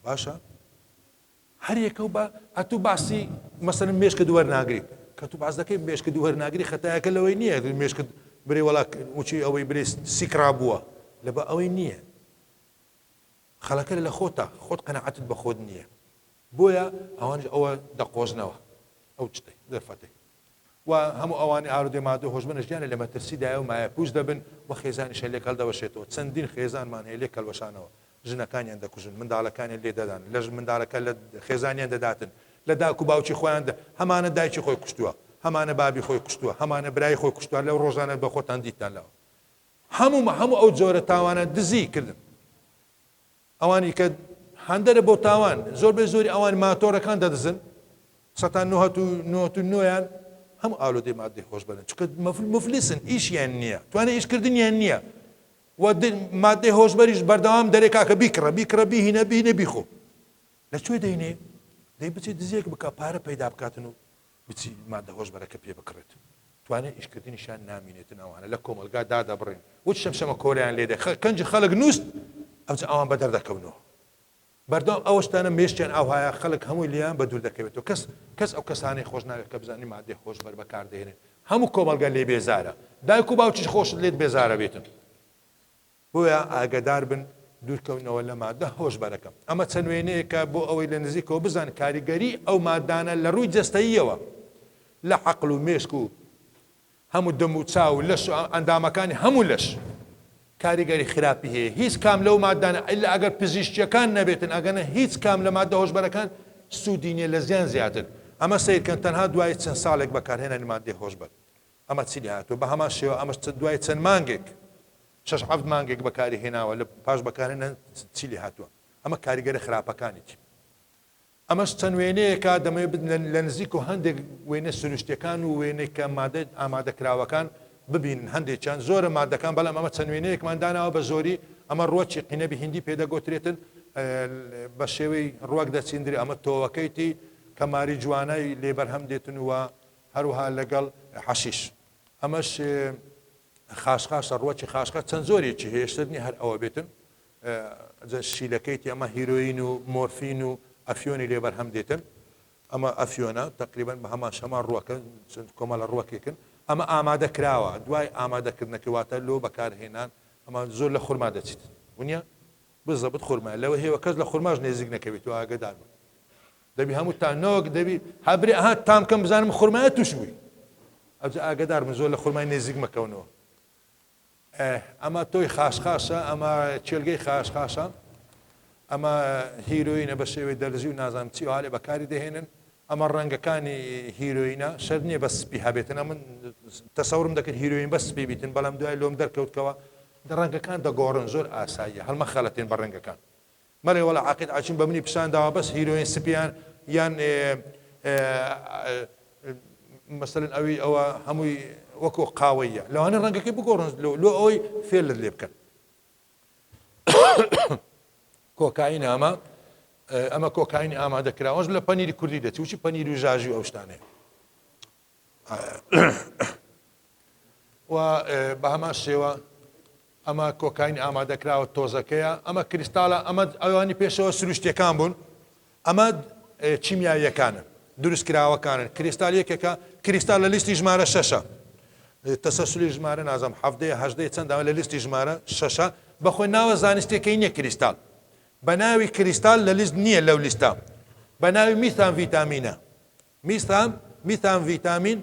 باشە هەر یەکەو بە ئەتوو باسی مەسەلەن مێشکت وەرناگری کە تو باس دەکەی مێشکت وەرناگری خەتایەکە لەوەی نییە مێشکت برێ وەڵا وچی ئەوەی برێ سیکرا بووە لەبە ئەوەی نییە خەڵەکە لە خۆتە خۆت قەنەعەتت بە خۆت نییە بۆیە ئەوانش ئەوە دەقۆزنەوە ئەو شتەی دەرفەتەی و هەموو ئەوانەی ئارودەی مادە هۆشبەرن ژیانیان لە مەترسیدایە و مایەپووچ دەبن و خێزانیشیان لێک هەڵدەوەشێتەوە، چەندین خێزانمان هەیە لێک هەڵوەشانەوە، ژنەکانیان دەکوژن، منداڵەکانیان لێ دەدان، لە منداڵەکە لە خێزانیان دەداتن، لە داک و باوکی خۆیان دە، هەمانە دایکی خۆی کوشتووە، هەمانە بابی خۆی کوشتووە، هەمانە برای خۆی کوشتووە، لەو ڕۆژانە بە خۆتان دیتتان لەوە هەموو هەموو ئەو جۆرە تاوانە دزی کردن. ئەوانی کە هاندەرە بۆ تاوان زۆربەی زۆری ئەوان ماتۆرەکان دەدزن سەتا نۆهەت و نۆهەت و نۆیان هەموو ئالۆدەی مادەی هۆشبەرن چونکە مفلسن ئیشیان نییە توانای ئیشکردنیان نییە و مادەی هۆشبەریش بەردەوام دەرێ کاکە بیکڕە بیکڕە بیهینە بیهینە بیخۆ لە کوێ دەینێ دەی بچێت دزێک بکە پارە پەیدا بکاتن و بچی مادە هۆشبەرەکە پێ بکڕێت توانای ئیشکردنیشیان نامینێتن ئەوانە لە کۆمەڵگا دادەبڕین وچ شەمشەمە کۆریان لێ دێ کەنجی خەڵک نووست ئەوجا ئەوان بەدەر دەکەونەوە بەردەوام ئەوە شتانە مێشکیان ئاوهایە خەڵک هەمووی لێیان بە دوور دەکەوێتەوە کەس کەس ئەو کەسانەی خۆش ناوێت کە بزانی مادەی هۆشبەر بەکاردێنن هەموو کۆمەڵگا لێ بێزارە دایک و باوکیش خۆشت لێت بێزارە بێتن بۆیە ئاگەدار بن دوورکەونەوە لە مادە هۆشبەرەکە. ئەمە چەند وێنەیەکە بۆ ئەوەی لە نزیکەوە بزان کاریگەری ئەو مادانە لە ڕووی جەستەییەوە لە عەقڵ و مێشک و هەموو دەم و چاو و لەش و ئەندامەکانی هەموو لەش کاریگەری خراپی هەیە. هیچ کام لەو مادانە ئیلا ئەگەر پزیشکیەکان نەبێتن ئەگەنە هیچ کام لە مادە هۆشبەرەکان سوودی نیە لە زیان زیاتر. ئەمە سەیرکەن تەنها دوای چەند ساڵێک بەکارهێنانی مادەی هۆشبەر. ئەمە چی لێهاتووە؟ بە هەمان شێوە ئەمەش دوای چەند مانگێک، شەش حەفت مانگێک بەکاری هێناوە، لە پاش بەکارهێنان چی لێهاتووە؟ ئەمە کاریگەرە خراپەکانیتی. ئەمەش چەند وێنەیەکە دەمەوێت لە نزیک و هەندێک وێنە سروشتیەکان و وێنەی کە مادە ئامادەکراوەکان ببینن، هەندێکیان زۆرە مادەکان، بەڵام ئەمە چەند وێنەیەکمان داناوە بە زۆری. ئەمە ڕوەکی قینەبی هیندی پێدەگۆترێتن، بە شێوەی ڕوەک دەچیندرێ، ئەمە تۆوەکەیتی کە ماری جوانای لێ بەرهەم دێتن و هەروەها لەگەڵ حەشیش. ئەمەش خاشخاشە، ڕوەکی خاشخاش چەند جۆرێکی هەیە، شتر نییە هەر ئەوە بێتن. شیلەکەیتی ئەمە هیرۆین و مۆرفین و ئەفیۆنی لێ بەرهەم دێتن. ئەمە ئەفیۆنە تەقریبەن بە هەمان شەمان ڕوەکە، چەند کۆمەڵە ڕوەکێکن. ئەمە ئامادە کراوە، دوای ئامادەکردنەکەی واتە لۆ بەکارهێنان. ئەمە زۆر لە خورما دەچیت ونیە؟ بزەبت خورمایە لەوە هێوە کەس لە خورماش نێزیک نەکەوێتەوە ئاگەدار بن. دەبی هەموو تا نۆک دەبی هەبرێ ئەها تام کەم بزانم خورمایە توش بووی ئەوجا ئاگدار من زۆر لە خورمای نێزیک مەکەونەوە. ئەمە تۆی خاشخاشە، ئەمە کێلگەی خاشخاشە، ئەمە هیرۆینە بە شێوەی دەرزی و نازانم چی ئاالێ بەکاری دەهێنن. ئەمە ڕەنگەکانی هیرۆینە، شەرت نییە بە سپی هەبێتن. ئەمن تەسەورم دەکرد هیرۆین بە سپی بیتن، بەڵام دوای لۆم دەرکەوتکەوە ڕەنگەکان دەگۆڕن، زۆر ئاساییە، هەڵمەخەڵەتێن بە ڕەنگەکان. مەڵێ وەڵا عەقید عەچین بە منی پیشان داوە بەس هیرۆین سپیان یان مەسەلەن ئەوی ئەوە هەمووی وەکو قاوەیە لەوانە ڕەنگەکەی بگۆڕن لۆ ئەوەی فێلت لێ بکەن. کۆکاین ئەمە ئەمە کۆکاینی ئامادە کراوەش لە پەنیری کوردی دەچی وچی پەنیر و ژاژی و ئەو شتانەیە. و بە هەمان شێوە ئەمە کۆکاین ئامادەکراوە تۆزەکەیە، ئەمە کریستالە، ئەمە ئەوانی پێشەوە سروشتیەکان بوون، ئەمە کیمیاویەکانن دروستکراوەکانن. کریستال یەکێکە، کریستال لە لیستی ژمارە شەشە، تەسەسولی ژمارە نازانم حەڤدەیە هەژدەیە چەندە لە لیستی ژمارە شەشە. بەخۆی ناوە زانستیەکەی نییە کریستال، بە ناوی کریستال لە لیست نییە، لەو لیستە بە ناوی میثان ڤیتامینە. میثان، میثامڤیتامین،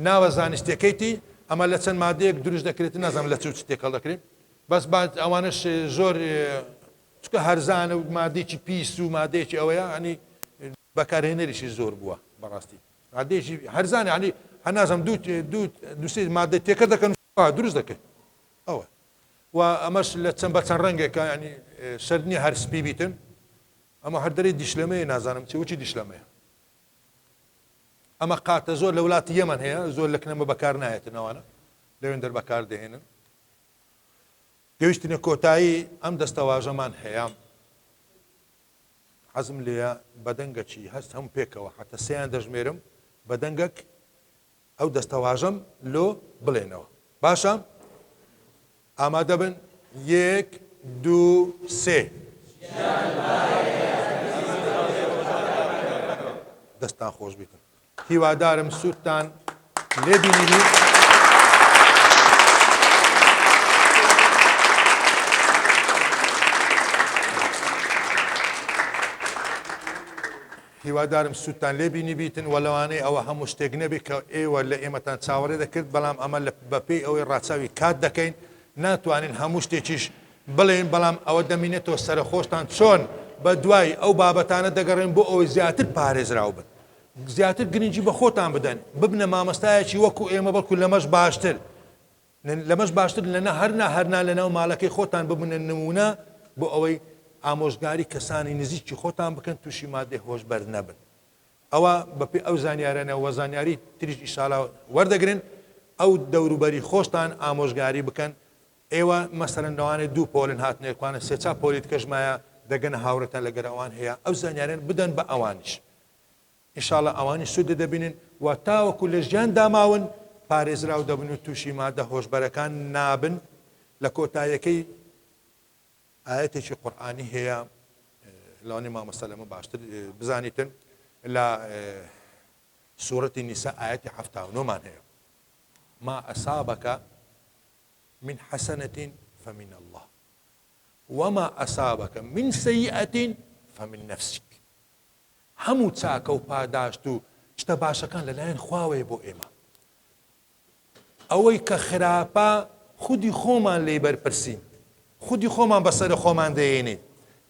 ناوە زانستیەکەیتی، ئەمە لە چەند مادەیەک دروست دەکرێت، نازانم لە چ و چ تێکەڵ دەکرێت، بەس با ئەوانەش زۆر چونکە هەرزانە و مادەیەکی پیس و مادەیەکی ئەوەیە، ینی بەکارهێنەریشی زۆر بووە بەڕاستی، مادەیەکی هەرزانە، ینی هەر نازانم دوو دوو دوو سێ مادە تێکەڵ دەکەن و دروست دەکرێت ئەوە. و ئەمەش لە چەند بە چەند ڕەنگێکە، ینی شەرت نییە هەر سپی بیتن، ئەمە هەر دەرێ دیشلەمەیە، نازانم چی وچی دیشلەمەیە. ئەمە قاتە زۆر لە ولاتی یەمەن هەیە، زۆر لە کنەمە بەکار نایەتن، ئەوانە لەوێن دەر بەکار دەهێنن. گەیشتنە کۆتایی ئەم دەستەواژەمان هەیە، حەزم لێیە بەدەنگەکی هەست هەموو پێکەوە حتە سێیان دەژمێرم بەدەنگەک ئەو دەستەواژەم لۆ بڵێنەوە. باشە؟ ئامادە بن یەک دوو سێ. دەستتان خۆش بیتن هیوادارم سوودتان لێ بینیبی. هیوادارم سوودتان لێ بینیبیتن و لەوانەیە ئەوە هەموو شتێک نەبێت کە ئێوە لە ئێمەتان چاوەڕێ دەکرد، بەڵام ئەمە لە بەپێی ئەوەی ڕاچاوی کات دەکەین ناتوانین هەموو شتێکیش بڵێین، بەڵام ئەوە دەمینێتەوە سەرەخۆشتان چۆن بە دوای ئەو بابەتانە دەگەڕێن بۆ ئەوەی زیاتر پارێزراو بن، زیاتر گرنگی بە خۆتان بدەن، ببنە مامۆستایەکی وەکو ئێمە بەڵکو لەمەش باشتر. لەمەش باشتر لەنا هەرنا هەرنا لەناو مالەکەی خۆتان ببنە نمونە بۆ ئەوەی ئامۆژگاری کەسانی نزیکی خۆتان بکەن توشی مادەی هۆشبەر نەبن ئەوە بەپێ ئەو زانیارانە وە زانیاری تریش ئیشالا وەردەگرن ئەو دەوروبەری خۆشتان ئامۆژگاری بکەن ئێوە مەسەلەن لەوانەیە دوو پۆلن هاتنە کوانە سێ چا پۆلی تکەش مایە دەگەنە هاوڕێتان لەگەر ئەوان هەیە ئەو زانیاران بدەن بە ئەوانیش ان شاء اللە ئەوانیش سوود دەبینن و تاوەکو لە ژیاندا ماون پارێزراو دەبن و تووشی مادە هۆشبەرەکان نابن لە کۆتایەکەی ئایەتێکی قورئانی هەیە لەوانەیە مامۆستا لەمە باشتر بزانیتن لە سورەتی نیسا ئایەتی 79مان هەیە ما ئەسابەکە من حەسەنەتین فمن الله وما أصابك من سيئة فمن نفسك هەموو چاکە و پاداشت و شتە باشەکان لەلایەن خواوەیە بۆ ئێمە. ئەوەی کە خراپە خودی خۆمان لێی بەرپرسین، خودی خۆمان بەسەر خۆمان دەیەنین.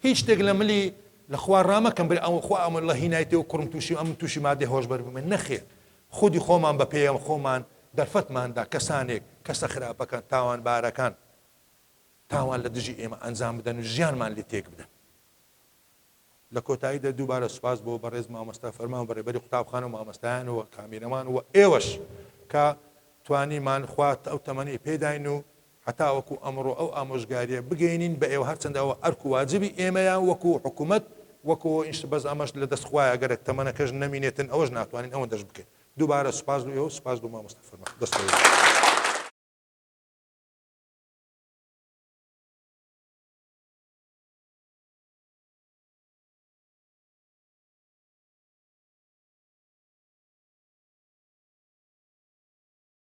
هیچ شتێک لە ملی لە خوا ڕامەکەم برێ ئەوە خوا ئەمە اللە هینایتێ و کوڕم تووشی ئەمن تووشی مادەی هۆشبەر بوومە نەخێر خودی خۆمان بە پێی خۆمان دەرفەتمان دا کەسانێک کەسە خراپەکان تاوانبارەکان تاوان لە دژی ئێمە ئەنجام بدەن و ژیانمان لێ تێک بدەن. لە کۆتاییدا دووبارە سوپاس بۆ بەڕێز مامۆستا فەرمان و بەڕێبەری قوتابخانە و مامۆستایان و کامیرەمان و ئێوەش کە توانیمان خوا ئەو تەمەنەی پێداین و هەتاوەکو ئەمڕۆ ئەو ئامۆژگاریە بگەینین بە ئێوە هەرچەندە ئەوە ئەرک و واجبی ئێمەیە وەکو حکومەت وەکو ئینش بەس ئەمەش لە دەست خوایە گەرەک تەمەنەکەش نەمینێتن ئەوەش ناتوانین ئەوەندەش بکەین دووبارە سوپاس بۆ ئێوە سوپاس بۆ مامۆستا فەرمان دەست خۆش.